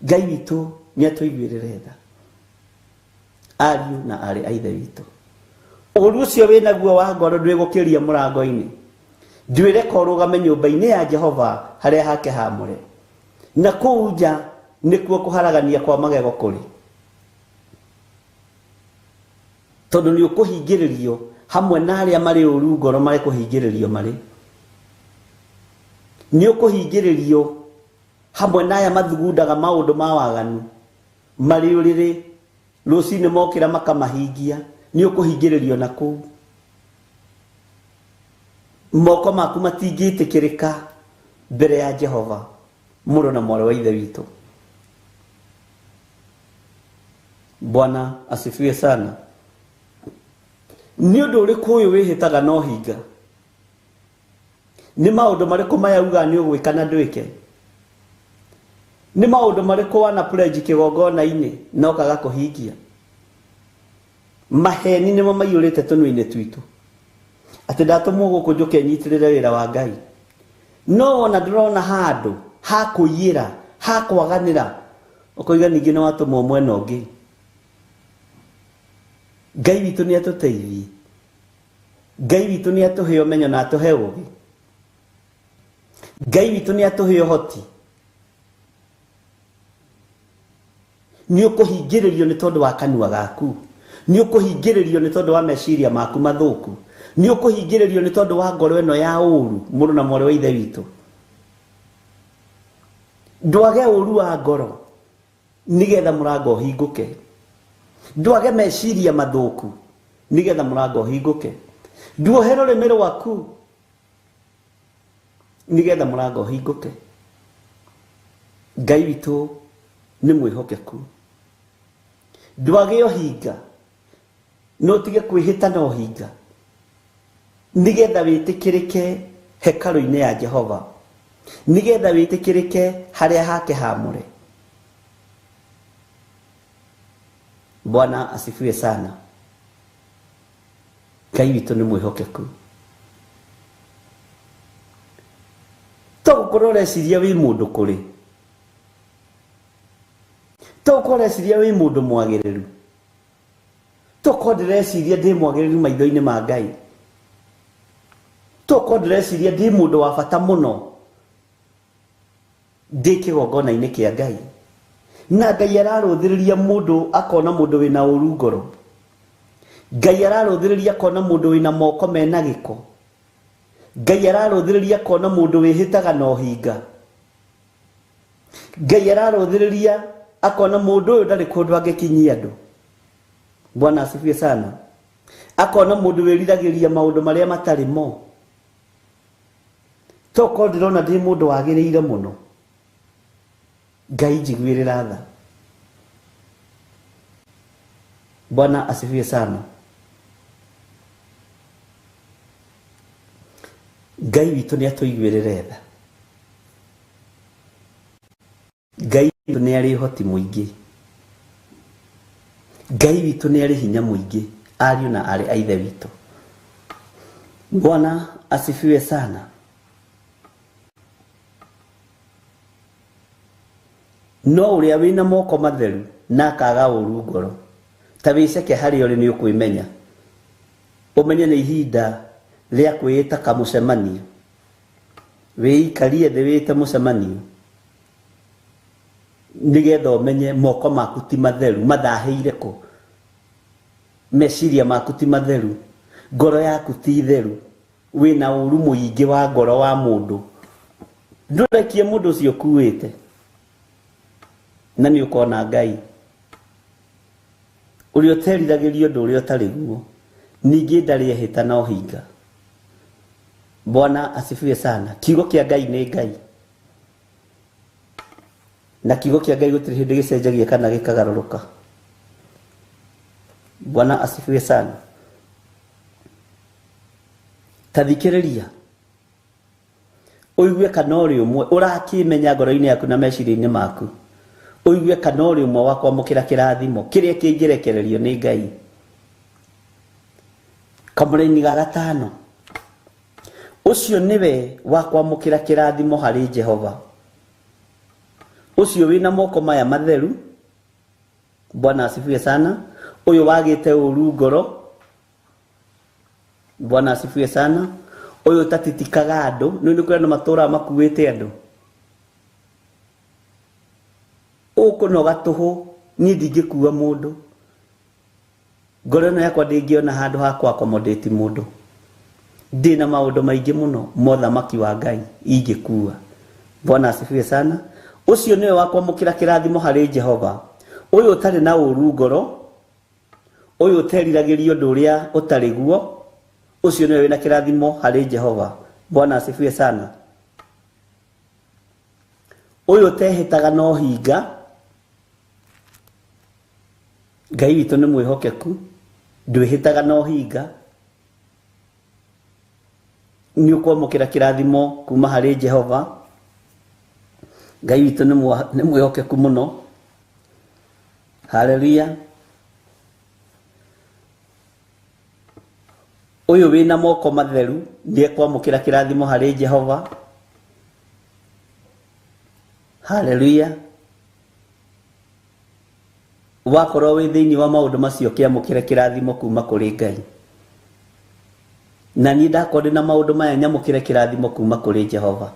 Ngai witũ nĩ atũiguĩrĩre tha, ariũ na aarĩ a Ithe witũ. Ũru ũcio wĩnaguo wa ngoro ndwĩgũkĩria mũrango-inĩ, ndwĩreka ũrũgame nyũmba-inĩ ya Jehova harĩa hake haamũre, na kũu nja nĩkuo kũharagania kwa magego kũrĩ, tondũ nĩ ũkũhingĩrĩrio hamwe na arĩa marĩ ũru ngoro marĩ kũhingĩrĩrio marĩ, nĩ ũkũhingĩrĩrio hamwe na aya mathugundaga maũndũ ma waganu marĩ ũrĩrĩ, rũcinĩ mokĩra makamahingia, nĩ ũkũhingĩrĩrio na kũu. Moko maku matingĩtĩkĩrĩka mbere ya Jehova, mũrũ na mwarĩ wa Ithe witũ. Bwana asifiwe sana. Nĩ ũndũ ũrĩkũ ũyũ wĩhĩtaga na ũhinga? Nĩ maũndũ marĩkũ maya ugaga nĩ ũgwĩka na ndwĩke? Nĩ maũndũ marĩkũ wana pledge kĩgongona-inĩ na ũkaga kũhingia? Maheni nĩmo maiyũrĩte tũnua-inĩ twitũ, atĩ ndatũmwo gũkũ njũke nyitĩrĩre wĩra wa Ngai, no wona ndũrona handũ ha kũiyĩra, ha kwaganĩra, ũkoiga ningĩ nĩ watũmwo mwena ũngĩ. Ngai witũ nĩ atũteithie, Ngai witũ nĩ atũhe ũmenyo na atũhe ũũgĩ, Ngai witũ nĩ atũhe ũhoti. Nĩ ũkũhingĩrĩrio nĩ tondũ wa kanua gaku, nĩ ũkũhingĩrĩrio nĩ tondũ wa meciria maku mathũku, nĩ ũkũhingĩrĩrio nĩ tondũ wa ngoro ĩno ya ũru, mũrũ na mwarĩ wa Ithe witũ. Ndwage ũru wa ngoro nĩgetha mũrango ũhingũke, ndwage meciria mathũku nĩgetha mũrango ũhingũke, nduohe rũrĩmĩ rwaku nĩgetha mũrango ũhingũke. Ngai witũ nĩ mwĩhokeku. Ndwage ũhinga, no ũtige kwĩhĩta na ũhinga nĩgetha wĩtĩkĩrĩke hekarũ-inĩ ya Jehova, nĩgetha wĩtĩkĩrĩke harĩa hake haamũre. Bwana asifiwe sana. Ngai witũ nĩ mwĩhokeku. To gũkorwo ũreciria wĩ mũndũ kũrĩ, to gũkorwo ũreciria wĩ mũndũ mwagĩrĩru, to gũkorwo ndĩreciria ndĩ mwagĩrĩru maitho-inĩ ma Ngai, to gũkorwo ndĩreciria ndĩ mũndũ wa bata mũno ndĩ kĩgongona-inĩ kĩa Ngai, na Ngai ararũthĩrĩria mũndũ akona mũndũ wĩna ũru ngoro, Ngai ararũthĩrĩria akona mũndũ wĩna moko mena gĩko, Ngai ararũthĩrĩria akona mũndũ wĩhĩtaga na ũhinga, Ngai ararũthĩrĩria akona mũndũ ũyũ ndarĩ kũndũ angĩkinyia andũ. Bwana asifiwe sana. Akona mũndũ wĩriragĩria maũndũ marĩa matarĩ mo. To korwo ndĩrona ndĩ mũndũ wagĩrĩire mũno, Ngai njiguĩrĩra tha. Bwana asifiwe sana. Ngai witũ nĩ atũiguĩrĩre tha. Ngai witũ nĩ arĩ ũhoti mũingĩ, Ngai witũ nĩ arĩ hinya mũingĩ, ariũ na aarĩ a Ithe witũ. Bwana asifiwe sana. No ũrĩa wĩna moko matheru na akaga ũru ngoro, ta wĩceke harĩa ũrĩ nĩ ũkwĩmenya, ũmenye nĩ ihinda rĩa kwĩĩta kamũcemanio, wĩikarie thĩ wĩte mũcemanio nĩgetha ũmenye moko maku ti matheru, mathahĩire kũ, meciria maku ti matheru, ngoro yaku ti theru, wĩna ũru mũingĩ wa ngoro wa mũndũ. Ndũrekie mũndũ ũcio ũkuĩte, na nĩ ũkona Ngai ũrĩa ũteriragĩria ũndũ ũrĩa ũtarĩ guo, ningĩ ndarĩ ehĩta na ũhinga. Bwana asifiwe sana. Kiugo kĩa Ngai nĩ Ngai, na kiugo kĩa Ngai gũtirĩ hĩndĩ gĩcenjagia kana gĩkagarũrũka. Bwana asifiwe sana. Ta thikĩrĩria ũigue kana ũrĩ ũmwe ũrakĩmenya ngoro-inĩ yaku na meciria-inĩ maku, Ũigue kana ũrĩ ũmwe wa kwamũkĩra kĩrathimo kĩrĩa kĩngĩrekererio nĩ Ngai. Kamũraini ga gatano, ũcio nĩwe wa kwamũkĩra kĩrathimo harĩ Jehova, ũcio wĩna moko maya matheru. Bwana asifiwe sana. Ũyũ wagĩte ũru ngoro. Bwana asifiwe sana. Ũyũ ũtatitikaga andũ. Nĩ nĩ kũrĩ andũ matũraga makuĩte andũ. Ũkũnoga tũhũ, niĩ ndingĩkua mũndũ. Ngoro ĩno yakwa ndĩngĩona handũ ha kũ accommodate mũndũ. Ndĩna maũndũ maingĩ mũno ma ũthamaki wa Ngai ingĩkua. Bwana asifiwe sana. Ũcio nĩwe wa kwamũkĩra kĩrathimo harĩ Jehova, ũyũ ũtarĩ na ũru ngoro, ũyũ ũteriragĩria ũndũ ũrĩa ũtarĩ guo, ũcio nĩwe wĩna kĩrathimo harĩ Jehova. Bwana asifiwe sana. Ũyũ ũtehĩtaga na ũhinga, Ngai witũ nĩ mwĩhokeku, ndwĩhĩtaga na ũhinga, nĩ ũkwamũkĩra kĩrathimo kuma harĩ Jehova. Ngai witũ nĩ mwĩhokeku mũno. Haleluya. Ũyũ wĩna moko matheru nĩ ekwamũkĩra kĩrathimo harĩ Jehova. Haleluya. Wakorwo wĩ thĩinĩ wa maũndũ macio, kĩamũkĩre kĩrathimo kuma kũrĩ Ngai. Na niĩ ndakorwo ndĩ na maũndũ maya, nyamũkĩre kĩrathimo kuma kũrĩ Jehova.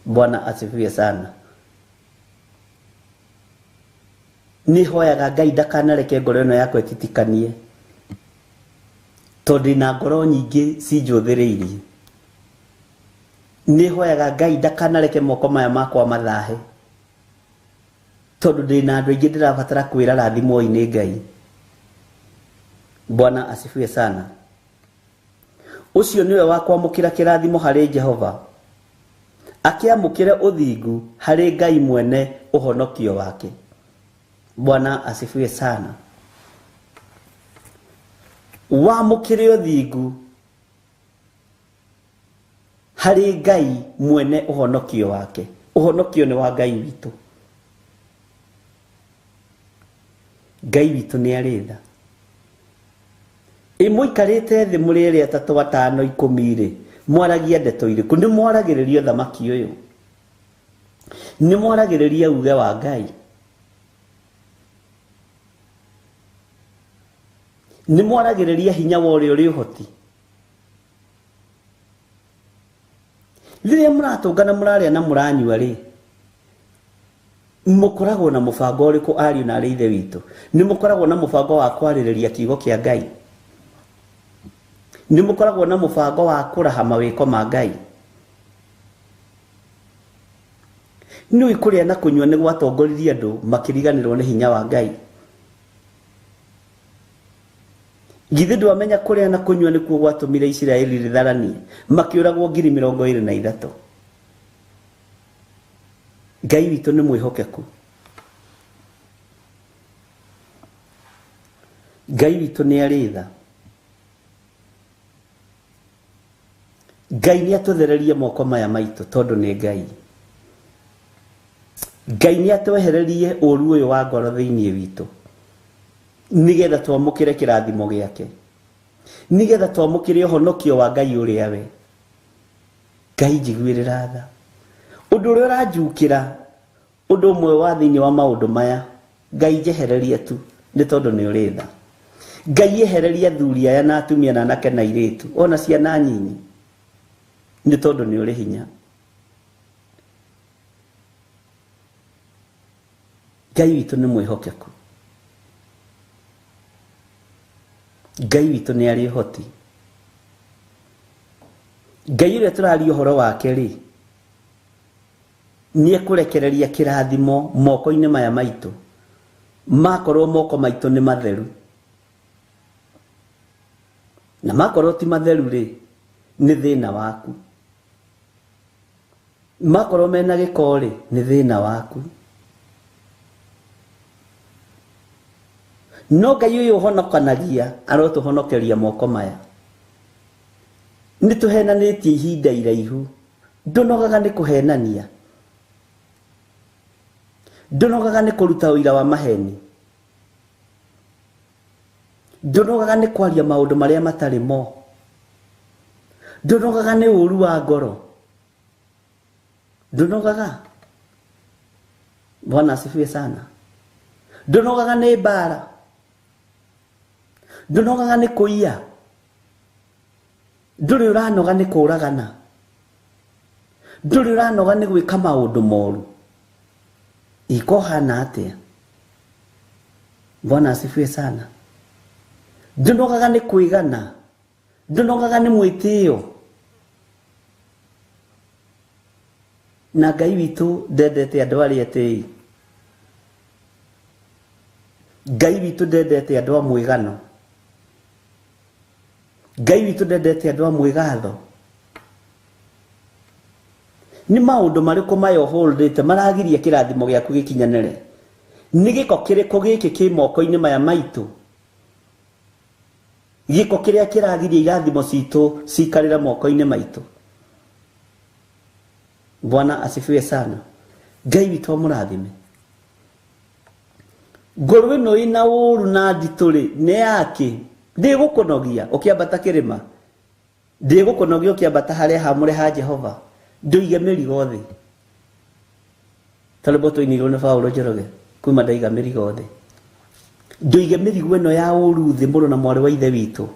Bwana asifiwe sana. Nĩ hoyaga Ngai ndakanareke ngoro ĩno yakwa ĩtitikanie, tondũ ndĩna ngoro nyingĩ cinjũthĩrĩirie. Nĩ hoyaga Ngai ndakanareke moko maya makwa mathahe, tondũ ndĩna andũ aingĩ ndĩrabatara kwĩra rathimwoi nĩ Ngai. Bwana asifiwe sana. Ũcio nĩwe wa kwamũkĩra kĩrathimo harĩ Jehova, akĩamũkĩre ũthingu harĩ Ngai mwene ũhonokio wake. Bwana asifiwe sana. Wamũkĩre ũthingu harĩ Ngai mwene ũhonokio wake. Ũhonokio nĩ wa Ngai witũ. Ngai witũ nĩ arĩ tha. Ĩ mũikarĩte thĩ mũrĩ erĩ atatũ atano ikũmi rĩ, mwaragia ndeto irĩkũ? Nĩ mwaragĩrĩria ũthamaki ũyũ? Nĩ mwaragĩrĩria uge wa Ngai? Nĩ mwaragĩrĩria hinya wa ũrĩa ũrĩ ũhoti? Rĩrĩa mũratũngana mũrarĩa na mũranyua rĩ, mũkoragwo na mũbango ũrĩkũ, ariũ na arĩ ithe witũ? Nĩ mũkoragwo na mũbango wa kwarĩrĩria kiugo kĩa Ngai? Nĩ mũkoragwo na mũbango wa kũraha mawĩko ma Ngai? Nĩ kũrĩa na kũnyua nĩ gwatongoririe andũ makĩriganĩrwo nĩ hinya wa Ngai. Githĩ ndwamenya kũrĩa na kũnyua nĩkuo gwatũmire Isiraeli rĩtharanie, makĩũragwo 23,000? Ngai witũ nĩ mwĩhokeku. Ngai witũ nĩ arĩ tha. Ngai nĩ atũthererie moko maya maitũ, tondũ nĩ Ngai. Ngai nĩ atwehererie ũru ũyũ wa ngoro thĩinĩ witũ, nĩgetha twamũkĩre kĩrathimo gĩake, nĩgetha twamũkĩre ũhonokio wa Ngai ũrĩa we. Ngai njiguĩrĩra tha. Ũndũ ũrĩa ũranjukĩra, ũndũ ũmwe wa thĩinĩ wa maũndũ maya, Ngai njehererie tu, nĩ tondũ nĩ ũrĩ tha. Ngai ehereria athuri aya na atumia na anake na airĩtu ona ciana nyinyi, nĩ tondũ nĩ ũrĩ hinya. Ngai witũ nĩ mwĩhokeku. Ngai witũ nĩ arĩ ũhoti. Ngai ũrĩa tũraria ũhoro wake rĩ, nĩ ekũrekereria kĩrathimo moko-inĩ maya maitũ, makorwo moko maitũ nĩ matheru. Na makorwo ti matheru rĩ, nĩ thĩna waku. Makorwo mena gĩko rĩ, nĩ thĩna waku. No Ngai ũyũ ũhonokanagia arotũhonokeria moko maya. Nĩ tũhenanĩtie ihinda iraihu, ndũnogaga nĩ kũhenania. Ndũnogaga nĩ kũruta ũira wa maheni. Ndũnogaga nĩ kwaria maũndũ marĩa matarĩ mo. Ndũnogaga nĩ ũru wa ngoro. Ndũnogaga. Bwana asifiwe sana. Ndũnogaga nĩ mbara. Ndũnogaga nĩ kũiya. Ndũrĩ ũranoga nĩ kũragana. Ndũrĩ ũranoga nĩ gwĩka maũndũ moru. Iko hana atĩa? Bwana asifiwe sana. Ndũnogaga nĩ kwĩgana. Ndũnogaga nĩ mwĩtĩo. Na Ngai witũ ndendete andũ arĩa etĩi. Ngai witũ ndendete andũ a mwĩgano. Ngai witũ ndendete andũ a mwĩgatho. Nĩ maũndũ marĩkũ maya ũhũndĩte maragiria kĩrathimo gĩaku gĩkinyanĩre? Nĩ gĩko kĩrĩkũ gĩkĩ kĩ moko-inĩ maya maitũ? Gĩko kĩrĩa kĩragiria irathimo citũ cikarĩre moko-inĩ maitũ. Bwana asifiwe sana. Ngai witũ amũrathime. Ngoro ĩno ĩna ũru na nditũ rĩ, nĩ yake. Ndĩgũkũnogia ũkĩambata kĩrĩma. Ndĩgũkũnogia ũkĩambata harĩa hamũre ha Jehova. Ndũige mĩrigo thĩ. Tarĩmbo tũinĩirwo nĩ Paũlũ Njoroge kuma ndaiga mĩrigo thĩ. Ndũige mĩrigo ĩno ya ũru thĩ mũrũ na mwarĩ wa ithe witũ.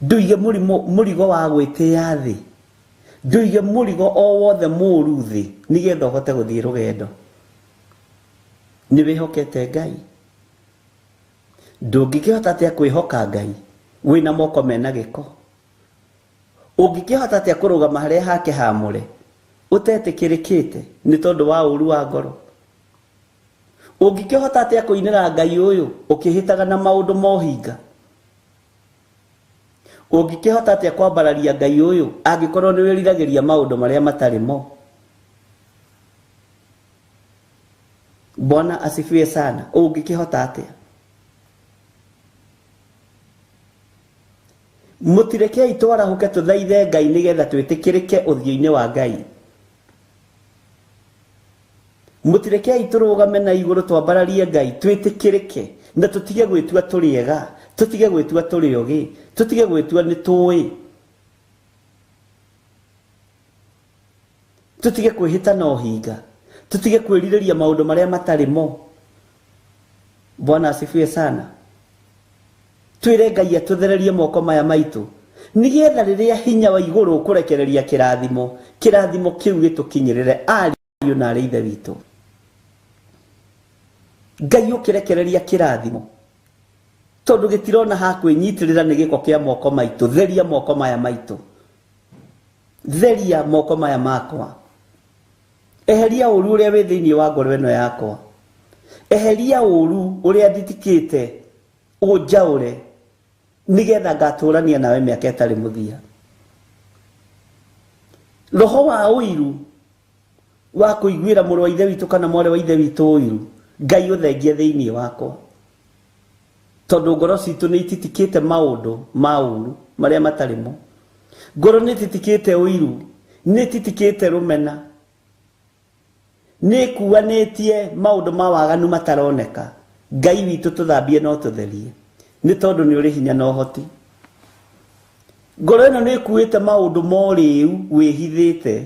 Ndũige mũrigo wa gwĩtĩa thĩ. Ndũige mũrigo o wothe mũru thĩ nĩgetha ũhote gũthiĩ rũgendo. Nĩ wĩhokete Ngai. Ndũngĩkĩhota atĩa kwĩhoka Ngai wĩna moko mena gĩko? Ũngĩkĩhota atĩa kũrũgama harĩa hake hamũre ũtetĩkĩrĩkĩte nĩ tondũ wa ũru wa ngoro? Ũngĩkĩhota atĩa kũinĩra Ngai ũyũ ũkĩhĩtaga na maũndũ ma ũhinga? Ũngĩkĩhota atĩa kwambararia Ngai ũyũ angĩkorwo nĩ wĩriragĩria maũndũ marĩa matarĩ mo? Bwana asifiwe sana. Ũngĩkĩhota atĩa? Mũtirekei twarahũke tũthaithe Ngai nĩgetha twĩtĩkĩrĩke ũthiũ-inĩ wa Ngai. Mũtirekei tũrũgame na igũrũ twambararie Ngai twĩtĩkĩrĩke na tũtige gwĩtua tũrĩ ega, tũtige gwĩtua tũrĩ ogĩ, tũtige gwĩtua nĩ tũĩ. Tũtige kwĩhĩta na ũhinga, tũtige kwĩrirĩria maũndũ marĩa matarĩ mo. Bwana asifiwe sana. Twĩre Ngai atũthererie moko maya maitũ nĩgetha rĩrĩa hinya wa igũrũ ũkũrekereria kĩrathimo, kĩrathimo kĩu gĩtũkinyĩrĩre ariũ na arĩ ithe witũ. Ngai ũkĩrekereria kĩrathimo tondũ gĩtirona ha kwĩnyitĩrĩra nĩ gĩko kĩa moko maitũ. Theria moko maya maitũ. Theria moko maya makwa. Eheria ũru ũrĩa wĩ thĩinĩ wa ngoro ĩno yakwa. Eheria ũru ũrĩa nditikĩte ũnjaũre nĩgetha ngatũrania nawe mĩaka ĩtarĩ mũthia. Roho wa ũiru wa kũiguĩra mũrũ wa ithe witũ kana mwarĩ wa ithe witũ ũiru, Ngai ũthengie thĩinĩ wakwa. Tondũ ngoro citũ nĩ ititikĩte maũndũ ma ũru marĩa matarĩ mo. Ngoro nĩ ititikĩte ũiru, nĩ ititikĩte rũmena, nĩ ĩkuanĩtie maũndũ ma waganu mataroneka. Ngai witũ tũthambie no tũtherie nĩ tondũ nĩ ũrĩ hinya na ũhoti. Ngoro ĩno nĩ ĩkuĩte maũndũ ma ũrĩu wĩhithĩte.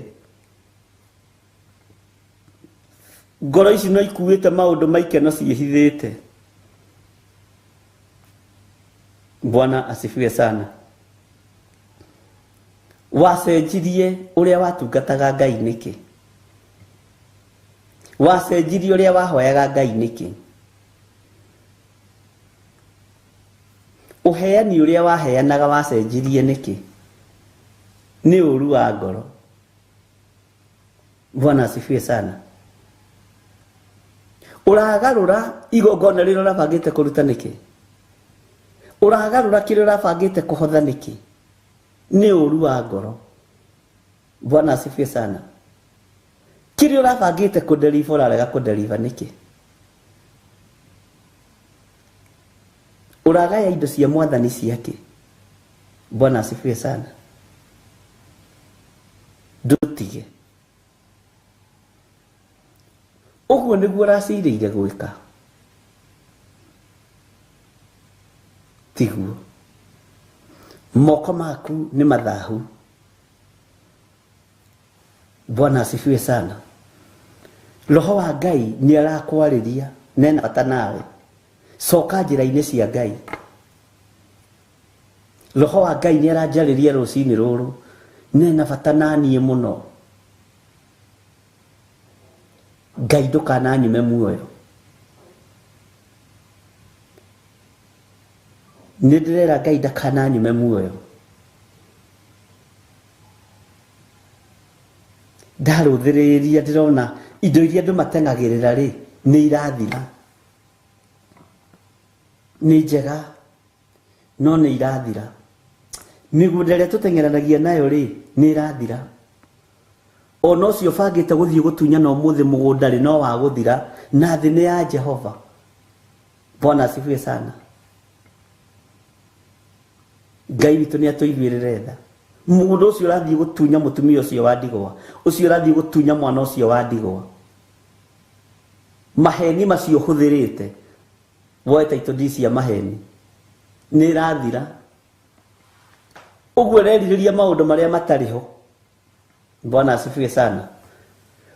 Ngoro ici no ikuĩte maũndũ ma ikeno ciĩhithĩte. Bwana asifiwe sana. Wacenjirie ũrĩa watungataga Ngai nĩkĩ? Wacenjirie ũrĩa wahoyaga Ngai nĩkĩ? Ũheani ũrĩa waheanaga wacenjirie nĩkĩ? Nĩ ũru wa ngoro. Bwana asifiwe sana. Ũragarũra igongona rĩrĩa ũrabangĩte kũruta nĩkĩ? Ũragarũra kĩrĩa ũrabangĩte kũhotha nĩkĩ? Nĩ ũru wa ngoro. Bwana asifiwe sana. Kĩrĩa ũrabangĩte kũdeliver ũrarega kũdeliver nĩkĩ? Ũragaya indo cia mwathani ciake. Bwana asifiwe sana. Ndũtige. Ũguo nĩguo ũracirĩire gwĩka. Tiguo. Moko maku nĩ mathahu. Bwana asifiwe sana. Roho wa Ngai nĩ arakwarĩria nena bata nawe. Coka njĩra-inĩ cia Ngai. Roho wa Ngai nĩ aranjarĩria rũcinĩ rũrũ nena bata na niĩ mũno. Ngai ndũkananyume muoyo. Nĩ ndĩrera Ngai ndakananyume muoyo. Ndarũthĩrĩria ndĩrona indo iria andũ mateng'agĩrĩra rĩ nĩ irathira. Nĩ njega no nĩ irathira. Mĩgũnda ĩrĩa tũteng'eranagia nayo rĩ nĩ ĩrathira. Ona ũcio ũbangĩte gũthiĩ gũtunyana ũmũthĩ mũgũnda rĩ no wa gũthira, na thĩ nĩ ya Jehova. Bwana asifiwe sana. Ngai witũ nĩ atũiguĩrĩre tha. Mũgũnda ũcio ũrathiĩ gũtunya mũtumia ũcio wa ndigwa, ũcio ũrathiĩ gũtunya mwana ũcio wa ndigwa. Maheni macio ũhũthĩrĩte woe title deed cia maheni nĩ ĩrathira. Ũguo ũrerirĩria maũndũ marĩa matarĩ ho. Bwana asifiwe sana.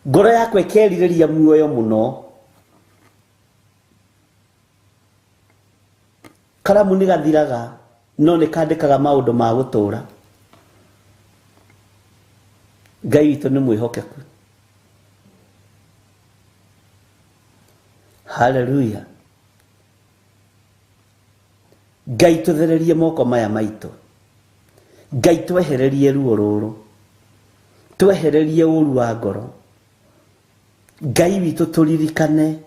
Ngoro yakwa ĩkerirĩria muoyo mũno. Karamu nĩ gathiraga no nĩ kandĩkaga maũndũ ma gũtũũra. Ngai witũ nĩ mwĩhokeku. Haleluya. Ngai tũthererie moko maya maitũ. Ngai twehererie ruo rũrũ. Twehererie ũru wa ngoro. Ngai witũ tũririkane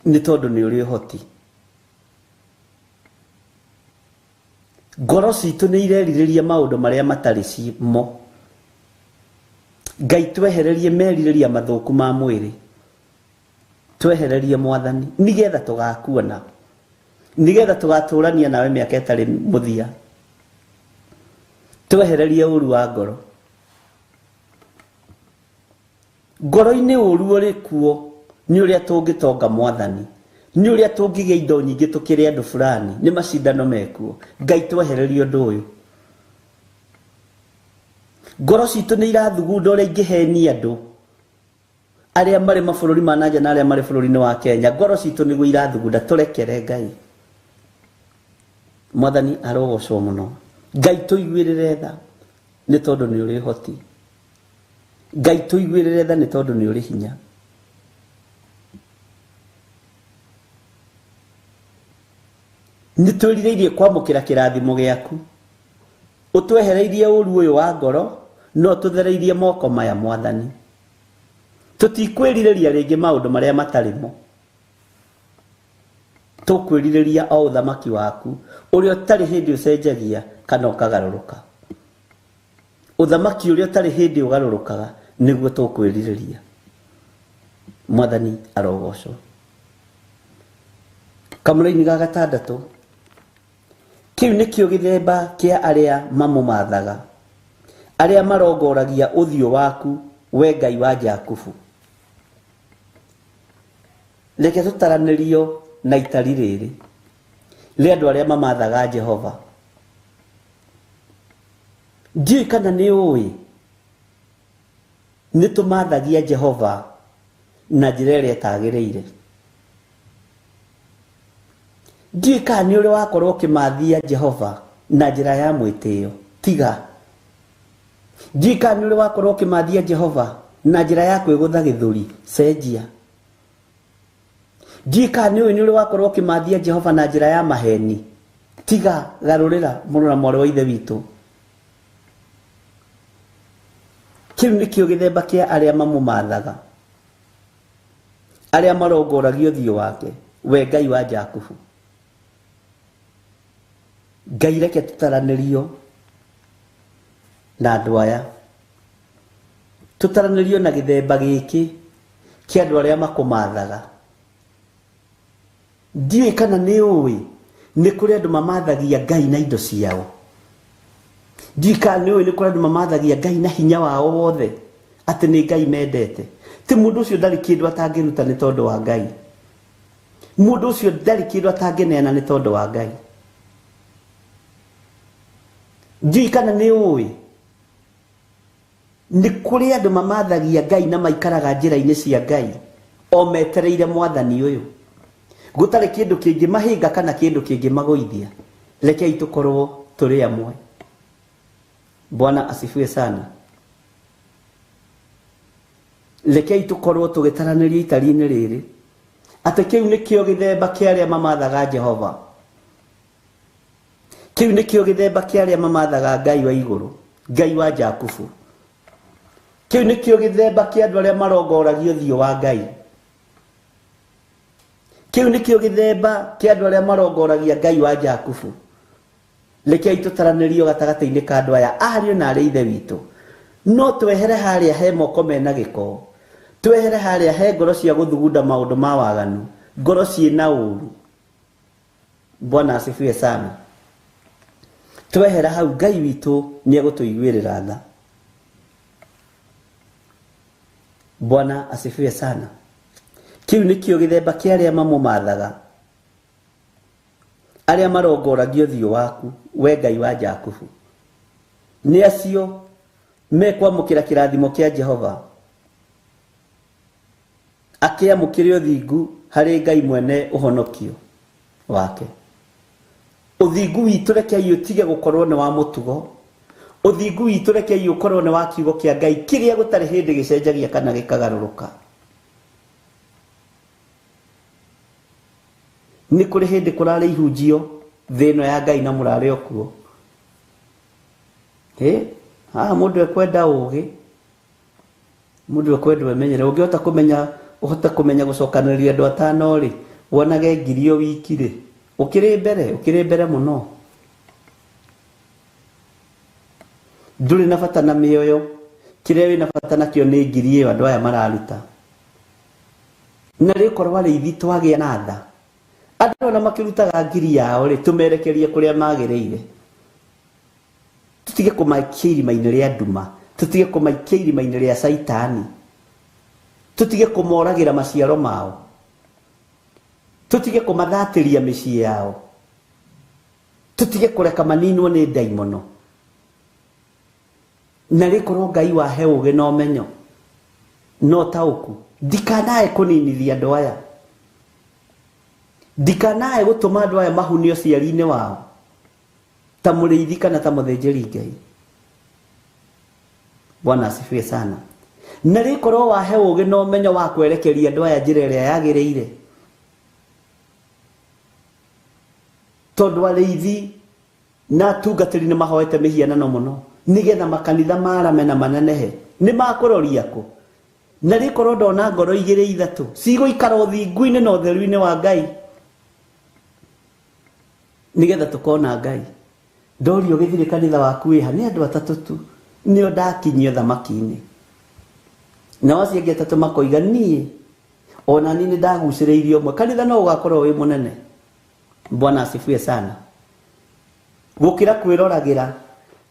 nĩ tondũ nĩ ũrĩ ũhoti. Ngoro citũ nĩ irerirĩria maũndũ marĩa matarĩ mo. Ngai twehererie merirĩria mathũku ma mwĩrĩ. Twehererie Mwathani nĩgetha tũgakuona, nĩgetha tũgatũrania nawe mĩaka ĩtarĩ mũthia. Twehererie ũru wa ngoro. Ngoro-inĩ ũru ũrĩ kuo nĩ ũrĩa tũngĩtonga Mwathani, nĩ ũrĩa tũngĩgĩa indo nyingĩ tũkĩrĩ andũ fulani, nĩ macindano mekuo. Ngai twehererie ũndũ ũyũ. Ngoro citũ nĩ irathugunda ũrĩa ingĩhenia andũ arĩa marĩ mabũrũri ma nanja na arĩa marĩ bũrũri-inĩ wa Kenya. Ngoro citũ nĩguo irathugunda, tũrekere Ngai. Mwathani arogocwo mũno. Ngai tũiguĩrĩre tha nĩ tondũ nĩ ũrĩ ũhoti. Ngai tũiguĩrĩre tha nĩ tondũ nĩ ũrĩ hinya. Nĩ twĩrirĩirie kwamũkĩra kĩrathimo gĩaku. Ũtwehereirie ũru ũyũ wa ngoro, no tũthereirie moko maya Mwathani. Tũtikwĩrirĩria rĩngĩ maũndũ marĩa matarĩ mo. Tũkwĩrirĩria o ũthamaki waku ũrĩa ũtarĩ hĩndĩ ũcenjagia kana ũkagarũrũka. Ũthamaki ũrĩa ũtarĩ hĩndĩ ũgarũrũkaga nĩguo tũkwĩrirĩria. Mwathani arogocwo. Kamũraini ga gatandatũ. Kĩu nĩkĩo gĩthemba kĩa arĩa mamũmathaga, arĩa marongoragia ũthiũ waku, we Ngai wa Jakubu. Reke tũtaranĩrio na itari rĩrĩ rĩa andũ arĩa mamathaga Jehova. Ndiũĩ kana nĩ ũĩ nĩ tũmathagia Jehova na njĩra ĩrĩa ĩtagĩrĩire. Ndiũĩ kana nĩ ũrĩ wakorwo ũkĩmathia Jehova na njĩra ya mwĩtĩo. Tiga. Ndiũĩ kana nĩ ũrĩ wakorwo ũkĩmathia Jehova na njĩra ya kwĩgũtha gĩthũri. Cenjia. Ndiũĩ kana nĩ ũĩ nĩ ũrĩ wakorwo ũkĩmathia Jehova na njĩra ya maheni. Tiga, garũrĩra mũrũ na mwarĩ wa ithe witũ. Kĩu nĩkĩo gĩthemba kĩa arĩa mamũmathaga, arĩa marongoragia ũthiũ wake, we Ngai wa Jakubu. Ngai reke tũtaranĩrio na andũ aya, tũtaranĩrio na gĩthemba gĩkĩ kĩa andũ arĩa makũmathaga. Ndiũĩ kana nĩ ũĩ nĩ kũrĩ andũ mamathagia Ngai na indo ciao. Ndiũĩ kana nĩ ũĩ nĩ kũrĩ andũ mamathagia Ngai na hinya wao wothe. Atĩ nĩ Ngai mendete. Ti mũndũ ũcio ndarĩ kĩndũ atangĩruta nĩ tondũ wa Ngai. Mũndũ ũcio ndarĩ kĩndũ atangĩneana nĩ tondũ wa Ngai. Ndiũĩ kana nĩ ũĩ nĩ kũrĩ andũ mamathagia Ngai na maikaraga njĩra-inĩ cia Ngai o metereire mwathani ũyũ. Gũtarĩ kĩndũ kĩngĩmahĩnga kana kĩndũ kĩngĩmagũithia. Rekei tũkorwo tũrĩ amwe. Bwana asifiwe sana. Rekei tũkorwo tũgĩtaranĩria itari-inĩ rĩrĩ atĩ kĩu nĩkĩo gĩthemba kĩa arĩa mamathaga Jehova. Kĩu nĩkĩo gĩthemba kĩa arĩa mamathaga Ngai wa igũrũ, Ngai wa Jakubu. Kĩu nĩkĩo gĩthemba kĩa andũ arĩa marongoragia ũthiũ wa Ngai. Kĩu nĩkĩo gĩthemba kĩa andũ arĩa marongoragia Ngai wa Jakubu. Rekei tũtaranĩrio gatagatĩ-inĩ ka andũ aya ariũ na arĩ ithe witũ. No twehere harĩa he moko mena gĩko, twehere harĩa he ngoro cia gũthugunda maũndũ ma waganu, ngoro ciĩna ũru. Bwana asifiwe sana. Twehera hau Ngai witũ nĩ egũtũiguĩrĩra tha. Bwana asifiwe sana. Kĩu nĩkĩo gĩthemba kĩa arĩa mamũmathaga, arĩa marongoragia ũthiũ waku, we Ngai wa Jakubu. Nĩ acio mekwamũkĩra kĩrathimo kĩa Jehova, akĩamũkĩre ũthingu harĩ Ngai mwene ũhonokio wake. Ũthingu witũ rekei ũtige gũkorwo nĩ wa mũtugo. Ũthingu witũ rekei ũkorwo nĩ wa kiugo kĩa Ngai kĩrĩa gũtarĩ hĩndĩ gĩcenjagia kana gĩkagarũrũka. Nĩ kũrĩ hĩndĩ kũrarĩ ihunjio thĩ ĩno ya Ngai na mũrarĩ o kuo. Haha mũndũ ekwenda ũgĩ, mũndũ ekwenda emenyere. Ũngĩhota kũmenya, ũhote kũmenya gũcokanĩrĩria andũ atano rĩ, wonage ngiri o wiki rĩ, ũkĩrĩ mbere, ũkĩrĩ mbere mũno. Ndũrĩ na bata na mĩoyo, kĩrĩa wĩna bata nakĩo nĩ ngiri ĩyo andũ aya mararuta. Na rĩkorwo arĩithi twagĩa na tha, andũ ona makĩrutaga ngiri yao rĩ, tũmerekerie kũrĩa magĩrĩire. Tũtige kũmaikia irima-inĩ rĩa nduma, tũtige kũmaikia irima-inĩ rĩa caitani, tũtige kũmoragĩra maciaro mao, tũtige kũmathatĩria mĩciĩ yao, tũtige kũreka maninwo nĩ ndaimono. Na rĩkorwo Ngai wahe ũgĩ na ũmenyo na ũtaũku, ndikanae kũninithia andũ aya, ndikanae gũtũma andũ aya mahunio ũciari-inĩ wao ta mũrĩithi kana ta mũthĩnjĩri Ngai. Bwana asifiwe sana. Na rĩkorwo wahe ũgĩ na ũmenyo wa kwerekeria andũ aya njĩra ĩrĩa yagĩrĩire, tondũ arĩithi na atungatĩri nĩ mahoete mĩhianano mũno nĩgetha makanitha marame na manenehe, nĩ makũroria kũ? Na rĩkorwo ndona ngoro igĩrĩ ithatũ cigũikara ũthingu-inĩ na ũtheru-inĩ wa Ngai nĩgetha tũkona Ngai. Ndorio gĩthirĩ kanitha waku wĩha nĩ andũ atatũ tu nĩo ndakinyio thamaki-inĩ, nao acio angĩ atatũ makoiga niĩ ona niĩ nĩ ndagucĩrĩirio ũmwe. Kanitha no ũgakorwo wĩ mũnene. Bwana asifiwe sana. Gũkĩra kwĩroragĩra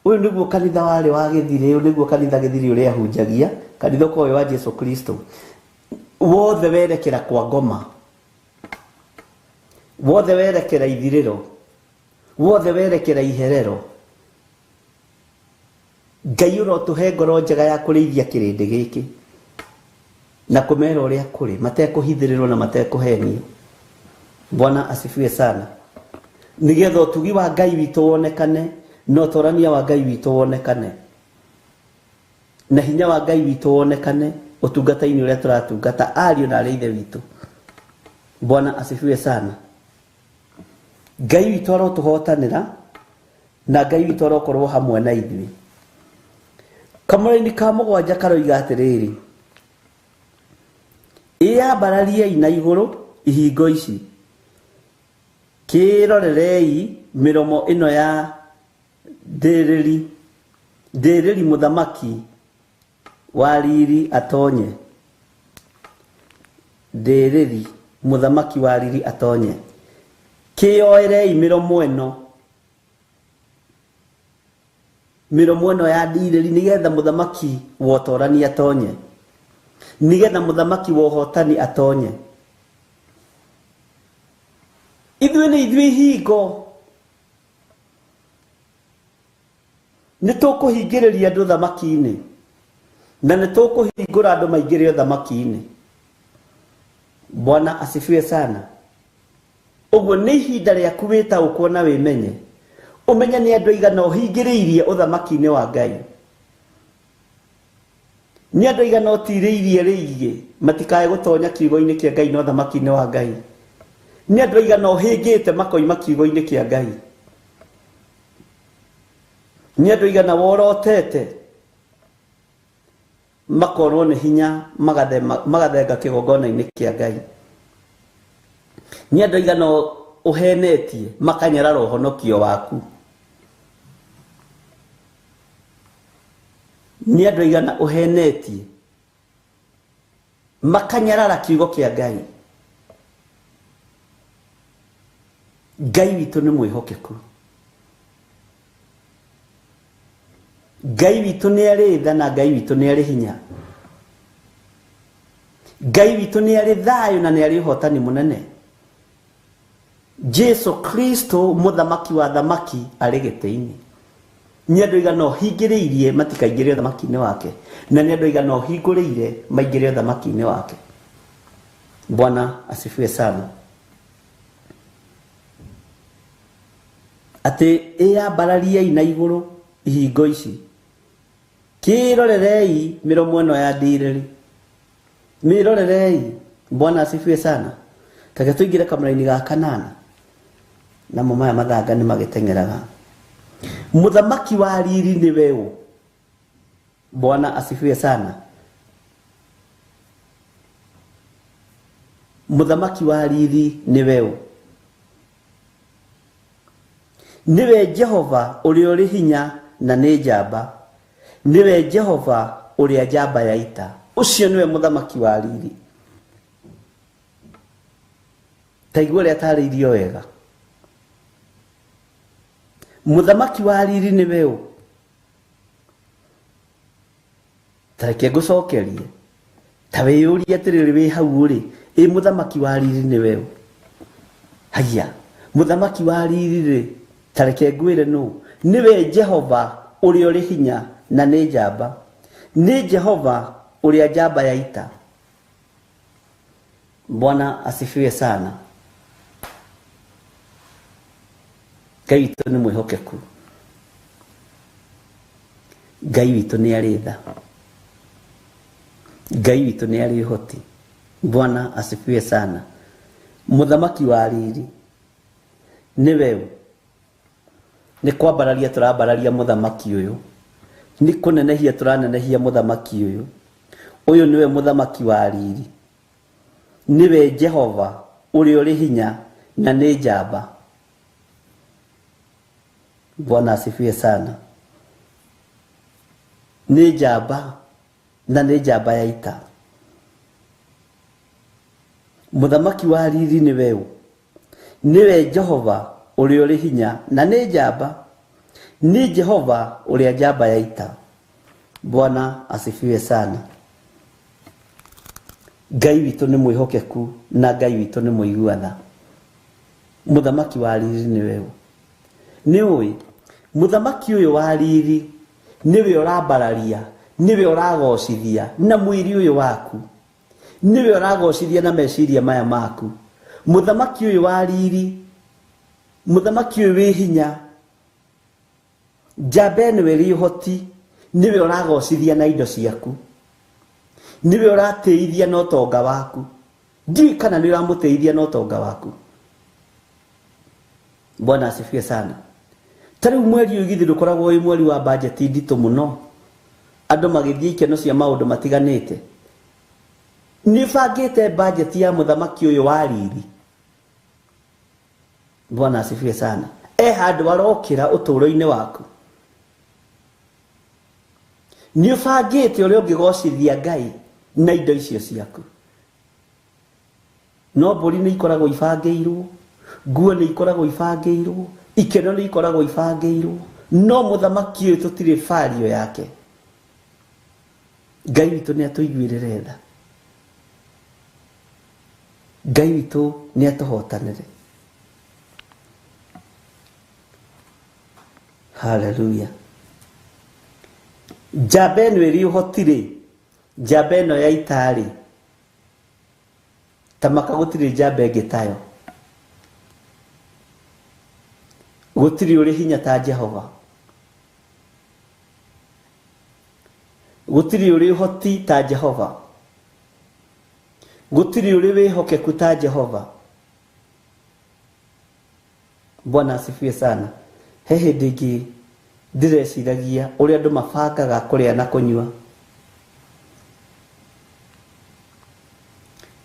ũyũ nĩguo kanitha warĩ wa gĩthirĩ, ũyũ nĩguo kanitha gĩthirĩ ũrĩa hunjagia, kanitha ũkorwo wĩ wa Jesu Kristo wothe werekera kwa ngoma, wothe werekera ithirĩro, wothe werekera iherero. Ngai ũrotũhe ngoro njega ya kũrĩithia kĩrĩndĩ gĩkĩ na kũmera ũrĩa kũrĩ, matekũhithĩrĩrwo na matekũhenio. Bwana asifiwe sana. Nĩgetha ũtugi wa Ngai witũ wonekane na ũtorania wa Ngai witũ wonekane na hinya wa Ngai witũ wonekane ũtungata-inĩ ũrĩa tũratungata ariũ na arĩ ithe witũ. Bwana asifiwe sana. Ngai witũ arotũhotanĩra na Ngai witũ arokorwo hamwe na ithuĩ. Kamũraini ka mũgwanja karoiga atĩrĩrĩ, ĩyambarariei na igũrũ ihingo ici, kĩrorerei mĩromo ĩno ya ndĩrĩri, ndĩrĩri mũthamaki wa riri atonye, ndĩrĩri mũthamaki wa riri atonye. Kĩyoerei mĩromo ĩno Mĩromo ĩno ya ndirĩri nĩgetha mũthamaki wa ũtorani atonye, nĩgetha mũthamaki wa ũhotani atonye. Ithuĩ nĩ ithuĩ ihingo, nĩ tũkũhingĩrĩria andũ thamaki-inĩ na nĩ tũkũhingũra andũ maingĩre thamaki-inĩ. Bwana asifiwe sana. Ũguo nĩ ihinda rĩaku wĩtaũkwo na wĩmenye, ũmenye nĩ andũ aigana ũhingĩrĩirie ũthamaki-inĩ wa Ngai, nĩ andũ aigana ũtirĩirie rĩigie matikae gũtonya kiugo-inĩ kĩa Ngai na ũthamaki-inĩ wa Ngai, nĩ andũ aigana ũhĩngĩte makoima kiugo-inĩ kĩa Ngai, nĩ andũ aigana worotete makorwo nĩ hinya magathenga kĩgongona-inĩ kĩa Ngai, nĩ andũ aigana ũhenetie makanyarara ũhonokio waku, nĩ andũ aigana ũhenetie makanyarara kiugo kĩa Ngai. Ngai witũ nĩ mwĩhokeku, Ngai witũ nĩ arĩ tha na Ngai witũ nĩ arĩ hinya, Ngai witũ nĩ arĩ thayũ na nĩ arĩ ũhotani mũnene. Jesu Kristo mũthamaki wa thamaki arĩ gĩtĩ-inĩ. Nĩ andũ aigana ũhingĩrĩirie matikaingĩre ũthamaki-inĩ wake, na nĩ andũ aigana ũhingũrĩire maingĩre ũthamaki-inĩ wake. Bwana asifiwe sana. Atĩ ĩyambarariei na igũrũ ihingo ici, kĩrorerei mĩromo ĩno ya ndirĩri, mĩrorerei. Bwana asifiwe sana. Take tũingĩre kamũraini ga kanana, namo maya mathanga nĩ magĩteng'eraga. Mũthamaki wa riri nĩwe ũ? Bwana asifiwe sana. Mũthamaki wa riri nĩwe ũ? Nĩwe Jehova ũrĩa ũrĩ hinya na nĩ njamba, nĩwe Jehova ũrĩa njamba ya ita. Ũcio nĩwe mũthamaki wa riri. Ta igua ũrĩa atarĩirio wega. Mũthamaki wa riri nĩwe ũ? Ta reke ngũcokerie, ta wĩyũrie atĩrĩrĩ wĩ hau ũrĩ, ĩ mũthamaki wa riri nĩwe ũ? Haiya, mũthamaki wa riri rĩ, ta reke ngwĩre nũ? Nĩwe Jehova ũrĩa ũrĩ hinya na nĩ njamba, nĩ Jehova ũrĩa njamba ya ita. Bwana asifiwe sana. Ngai witũ nĩ mwĩhokeku, Ngai witũ nĩ arĩ tha, Ngai witũ nĩ arĩ ũhoti. Bwana asifiwe sana. Mũthamaki wa riri nĩwe ũ? Nĩ kwambararia tũrambararia mũthamaki ũyũ, nĩ kũnenehia tũranenehia mũthamaki ũyũ. Ũyũ nĩwe mũthamaki wa riri, nĩwe Jehova ũrĩa ũrĩ hinya na nĩ njamba. Bwana asifiwe sana. Nĩ njamba na nĩ njamba ya ita. Mũthamaki wa riri nĩwe ũ? Nĩwe Jehova ũrĩa ũrĩ hinya na nĩ njamba, nĩ Jehova ũrĩa njamba ya ita. Bwana asifiwe sana. Ngai witũ nĩ mwĩhokeku na Ngai witũ nĩ mũigua tha. Mũthamaki wa riri nĩwe ũ? Nĩ ũĩ mũthamaki ũyũ wa riri nĩwe ũrambararia, nĩwe ũragocithia na mwĩrĩ ũyũ waku, nĩwe ũragocithia na meciria maya maku. Mũthamaki ũyũ wa riri, mũthamaki ũyũ wĩ hinya, njamba ĩno ĩrĩ ũhoti, nĩwe ũragocithia na indo ciaku, nĩwe ũratĩithia na ũtonga waku. Ndiũĩ kana nĩ ũramũtĩithia na ũtonga waku. Bwana asifiwe sana. Ta rĩu mweri ũyũ githĩ ndũkoragwo wĩ mweri wa bajeti nditũ mũno, andũ magĩthiĩ ikeno cia maũndũ matiganĩte. Nĩ bangĩte bajeti ya mũthamaki ũyũ wa riri. Bwana asifiwe sana. E handũ arokĩra ũtũũro-inĩ waku. Nĩ ũbangĩte ũrĩa ũngĩgocithia Ngai na indo icio ciaku. No mbũri nĩ ikoragwo ibangĩirwo, nguo nĩ ikoragwo ibangĩirwo, ikeno nĩ ikoragwo ibangĩirwo. No mũthamaki ũyũ tũtirĩ bario yake. Ngai witũ nĩ atũiguĩrĩre tha. Ngai witũ nĩ atũhotanĩre. Haleluya. Njamba ĩno ĩrĩ ũhoti rĩ, njamba ĩno ya ita rĩ, ta maka gũtirĩ njamba ĩngĩ tayo. Gũtirĩ ũrĩ hinya ta Jehova. Gũtirĩ ũrĩ ũhoti ta Jehova. Gũtirĩ ũrĩ wĩhokeku ta Jehova. Bwana asifiwe sana. He hĩndĩ ĩngĩ ndĩreciragia ũrĩa andũ mabangaga kũrĩa na kũnyua.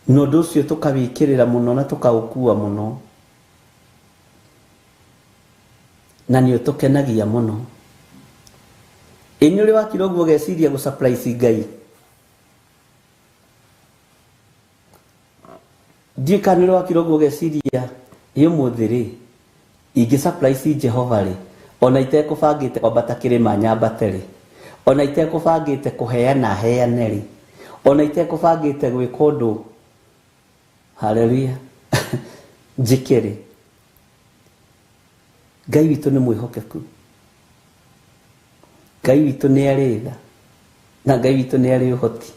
Na ũndũ ũcio tũkawĩkĩrĩra mũno na tũkaũkua mũno. Na nĩ ũtũkenagia mũno. Ĩ nĩ ũrĩ wakira ũguo ũgeciria gũ surprise Ngai? Ndiũĩ kana nĩ ũrĩ wakira ũguo ũgeciria ĩ ũmũthĩ rĩ, ingĩ surprise Jehova rĩ, ona itekũbangĩte kwambata kĩrĩma nyambate rĩ, ona itekũbangĩte kũheana heane rĩ, ona itekũbangĩte gwĩka ũndũ, haleluya, njĩke rĩ. Ngai witũ nĩ mwĩhokeku. Ngai witũ nĩ arĩ tha. Na Ngai witũ nĩ arĩ ũhoti.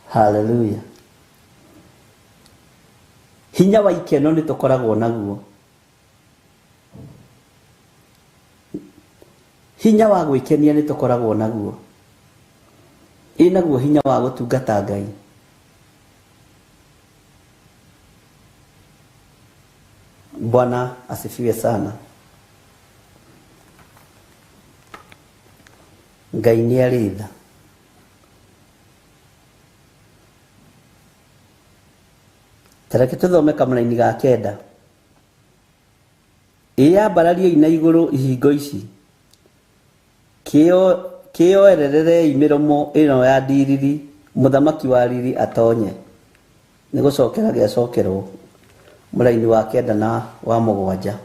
Haleluya. Hinya wa ikeno nĩ tũkoragwo naguo. Hinya wa gwĩkenia nĩ tũkoragwo naguo. Ĩ naguo hinya wa gũtungata Ngai. Bwana asifiwe sana. Ngai nĩ arĩ tha. Ta reke tũthome kamũraini ga kenda. Ĩyambarariei na igũrũ ihingo ici, kĩoererei mĩromo ĩno ya ndiriri, mũthamaki wa riri atonye. Nĩ gũcokera gĩacokerwo mũraini wa kenda na wa mũgwanja.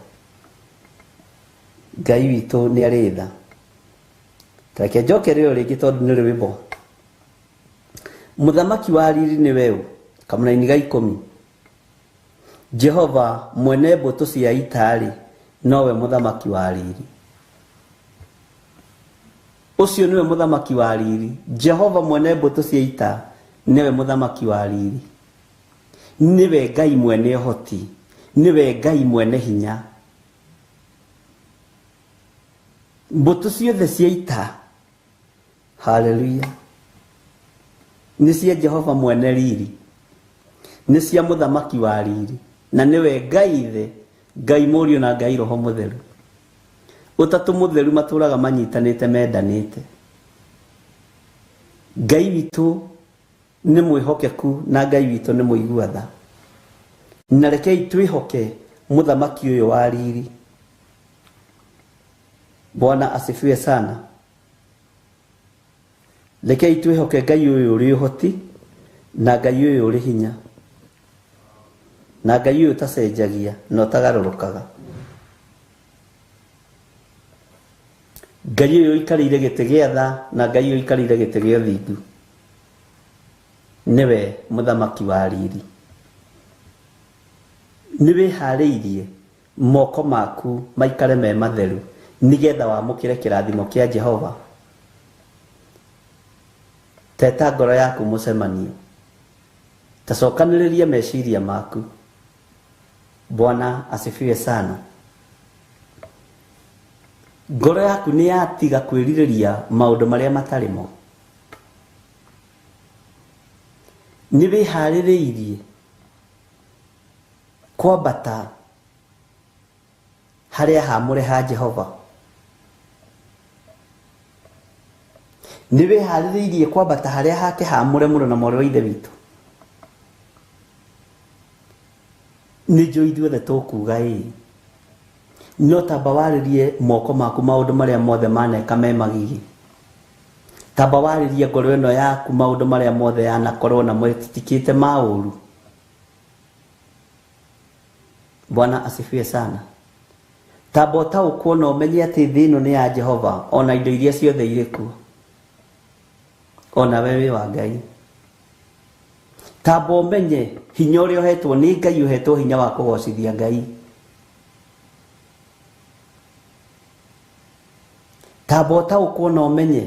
Ngai witũ nĩ arĩ tha. Ta reke njokere o rĩngĩ tondũ nĩ rwĩmbo. Mũthamaki wa riri nĩ we ũ? Kamũraini ga 10. Jehova mwene mbũtũ cia ita rĩ, nowe mũthamaki wa riri. Ũcio nĩwe mũthamaki wa riri. Jehova mwene mbũtũ cia ita nĩwe mũthamaki wa riri. Nĩwe Ngai mwene ũhoti, nĩwe Ngai mwene hinya. Mbũtũ ciothe cia ita, haleluya, nĩ cia Jehova mwene riri, nĩ cia mũthamaki wa riri, na nĩwe Ngai Ithe, Ngai Mũriũ na Ngai Roho Mũtheru. Ũtatũ mũtheru matũraga manyitanĩte mendanĩte. Ngai witũ nĩ mwĩhokeku na Ngai witũ nĩ mũigua tha. Na rekei twĩhoke mũthamaki ũyũ wa riri. Bwana asifiwe sana. Rekei twĩhoke Ngai ũyũ ũrĩ ũhoti na Ngai ũyũ ũrĩ hinya na Ngai ũyũ ũtacenjagia na ũtagarũrũkaga. Ngai ũyũ ũikarĩire gĩtĩ gĩa tha na Ngai ũyũ ũikarĩire gĩtĩ gĩa ũthingu nĩwe mũthamaki wa riri. Nĩ wĩharĩirie moko maku maikare me matheru nĩgetha wamũkĩre kĩrathimo kĩa Jehova. Teta ngoro yaku mũcemanio, tacokanĩrĩria meciria maku. Bwana asifiwe sana. Ngoro yaku nĩ yatiga kwĩrirĩria maũndũ marĩa matarĩ mo. Nĩ wĩharĩrĩirie kwambata harĩa haamũre ha Jehova. Nĩ wĩharĩrĩirie kwambata harĩa hake haamũre mũno na mwarĩ wa Ithe witũ. Nĩ njũĩ ithuothe tũkuga ĩĩ, no tamba warĩrie moko maku maũndũ marĩa mothe maneka me magigi. Tamba warĩrie ngoro ĩno yaku maũndũ marĩa mothe yanakorwo na mwetitikĩte ma ũru. Bwana asifiwe sana. Tamba ũtaũkwo na ũmenye atĩ thĩ ĩno nĩ ya Jehova ona indo iria ciothe irĩ kuo, ona we wĩ wa Ngai. Tamba ũmenye hinya ũrĩa ũhetwo nĩ Ngai, ũhetwo hinya wa kũgocithia Ngai. Tamba ũtaũkwo na ũmenye.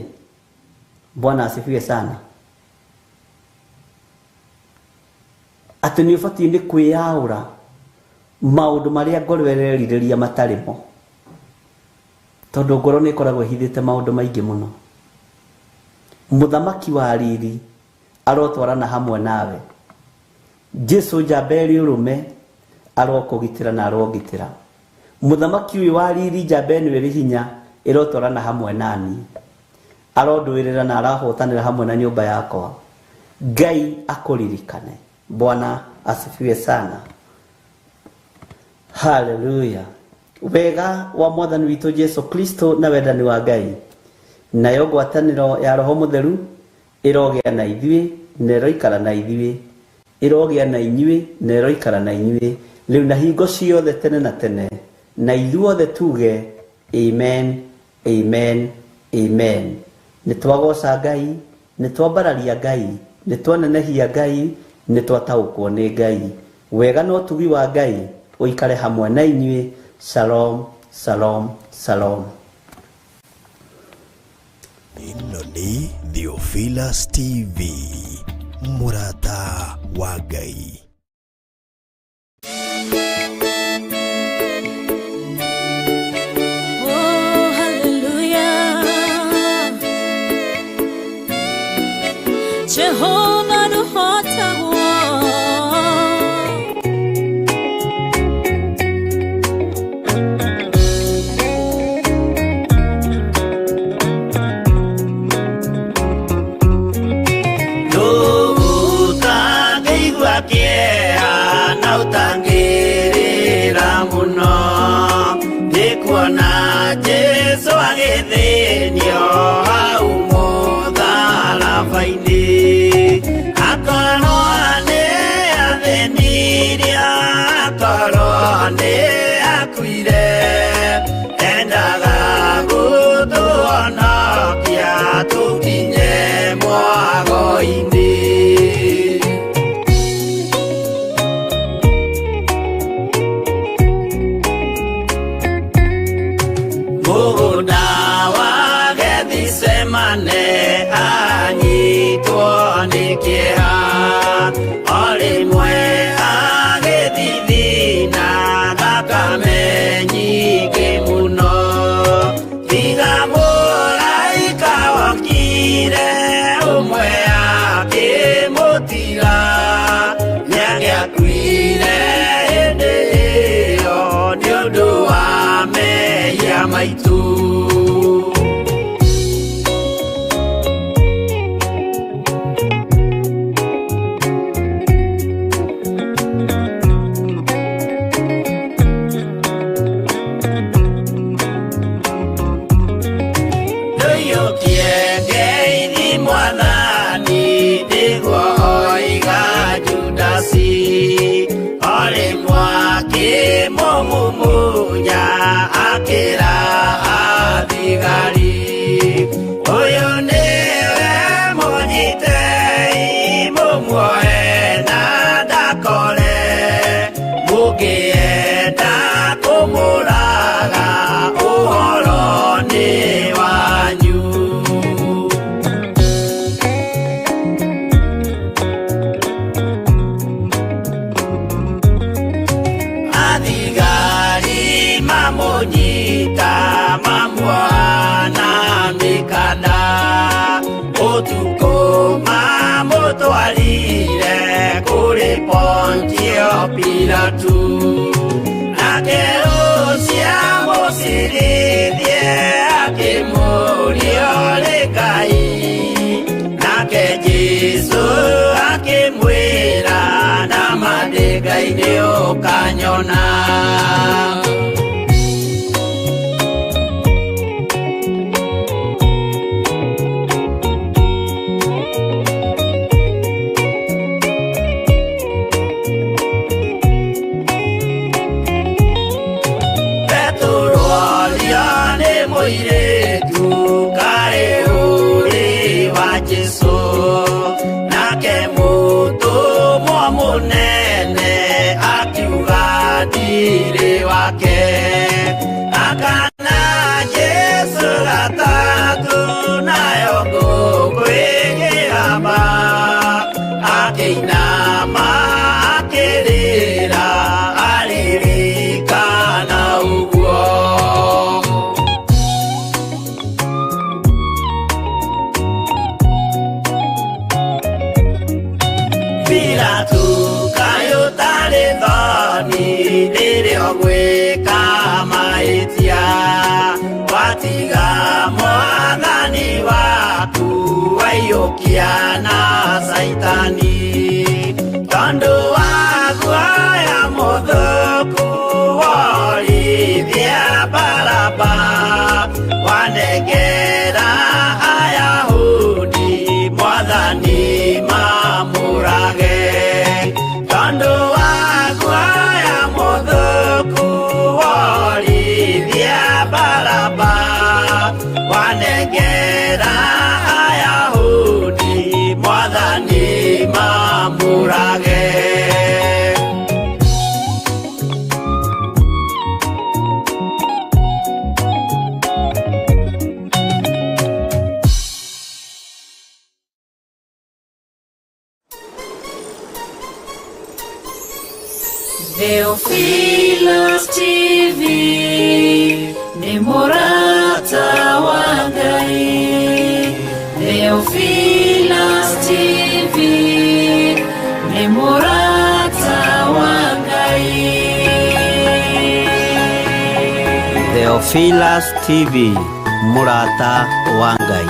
Bwana asifiwe sana. Atĩ nĩ ũbatiĩ nĩ kwĩyaũra maũndũ marĩa ngoro ĩrerirĩria matarĩ mo, tondũ ngoro nĩ ĩkoragwo ĩhithĩte maũndũ maingĩ mũno. Mũthamaki wa riri arotwarana hamwe nawe. Jesu njamba ĩrĩ ũrũme arokũgitĩra na arongitĩra. Mũthamaki ũyũ wa riri njamba ĩno ĩrĩ hinya ĩrotwarana hamwe nani, arondũĩrĩra na arahotanĩra hamwe na nyũmba yakwa. Ngai akũririkane. Bwana asifiwe sana. Haleluya. Wega wa Mwathani witũ Jesu Kristo na wendani wa Ngai nayo ngwatanĩro ya Roho Mũtheru ĩrogĩa na ithuĩ na ĩroikara na ithuĩ, ĩrogĩa na inyuĩ na ĩroikara na inyuĩ rĩu na hingo ciothe tene na tene, na ithuothe tuge amen, amen, amen. Nĩ twagoca Ngai, nĩ twambararia Ngai, nĩ twanenehia Ngai, nĩ twataũkwo nĩ Ngai. Wega na ũtugi wa Ngai ũikare hamwe na inyuĩ. Shalom, shalom, shalom. Ĩno nĩ Theophilus TV, mũrata wa Ngai. Oh, hallelujah. Jehovah nũhotagwo. Ũtangĩigua kĩeha na ũtangĩrĩra mũno, nĩ kuona Jesũ agĩthĩnio hau mũtharaba-inĩ. Akorwo nĩ athĩnirie, akorwo nĩ akuire, endaga gũtũhonokia tũkinye mwago-inĩ. Mũgũnda wa Gethisemane anyitwo nĩ kĩeha, o rĩmwe agĩthithina thakame nyingĩ mũno. Tiga mũraika wokire ũmwe akĩmũtiga, nĩangĩakuire hĩndĩ ĩyo nĩ ũndũ wa mehia maitũ. Ndũiyũkie ngeithi Mwathani, nĩguo oiga Judasi, o rĩmwe akĩmũmumunya akĩra athigari, ũyũ nĩwe mũnyitei mũmuoe na ndakore, mũngĩenda kũmũraga ũhoro nĩ wanyu. Athigari mamũnyita mamuoha na mĩkanda, ũtukũ mamũtwarire kũrĩ Pontio Pilatu, nake ũcio amũcirithie akĩmũũria ũrĩ Ngai, nake Jesũ akĩmwĩra nama ndĩ Ngai nĩ ũkanyona. Mũirĩtu karĩ ũrĩ wa Jesũ, nake mũtũmwo mũnene akiuga ndirĩ wake. Akana Jesũ gatatũ, nayo ngũkũ ĩkĩhamba, akĩinama akĩrĩra aririkana ũguo. Pilato kaĩ ũtarĩ thoni rĩrĩa ũgwĩka mahĩtia, watiga mwathani waku waiyũkia na Caitani, tondũ wa guoya mũthũku worithia Baraba, wanengera Ayahudi mwathani mamũrage, tondũ wa guoya mũthũku worithia Baraba, wanengera Ayahudi mwathani mamũrage. Theophilus TV nĩ mũrata wa Ngai. Theophilus TV nĩ mũrata wa Ngai. Theophilus TV, mũrata wa Ngai.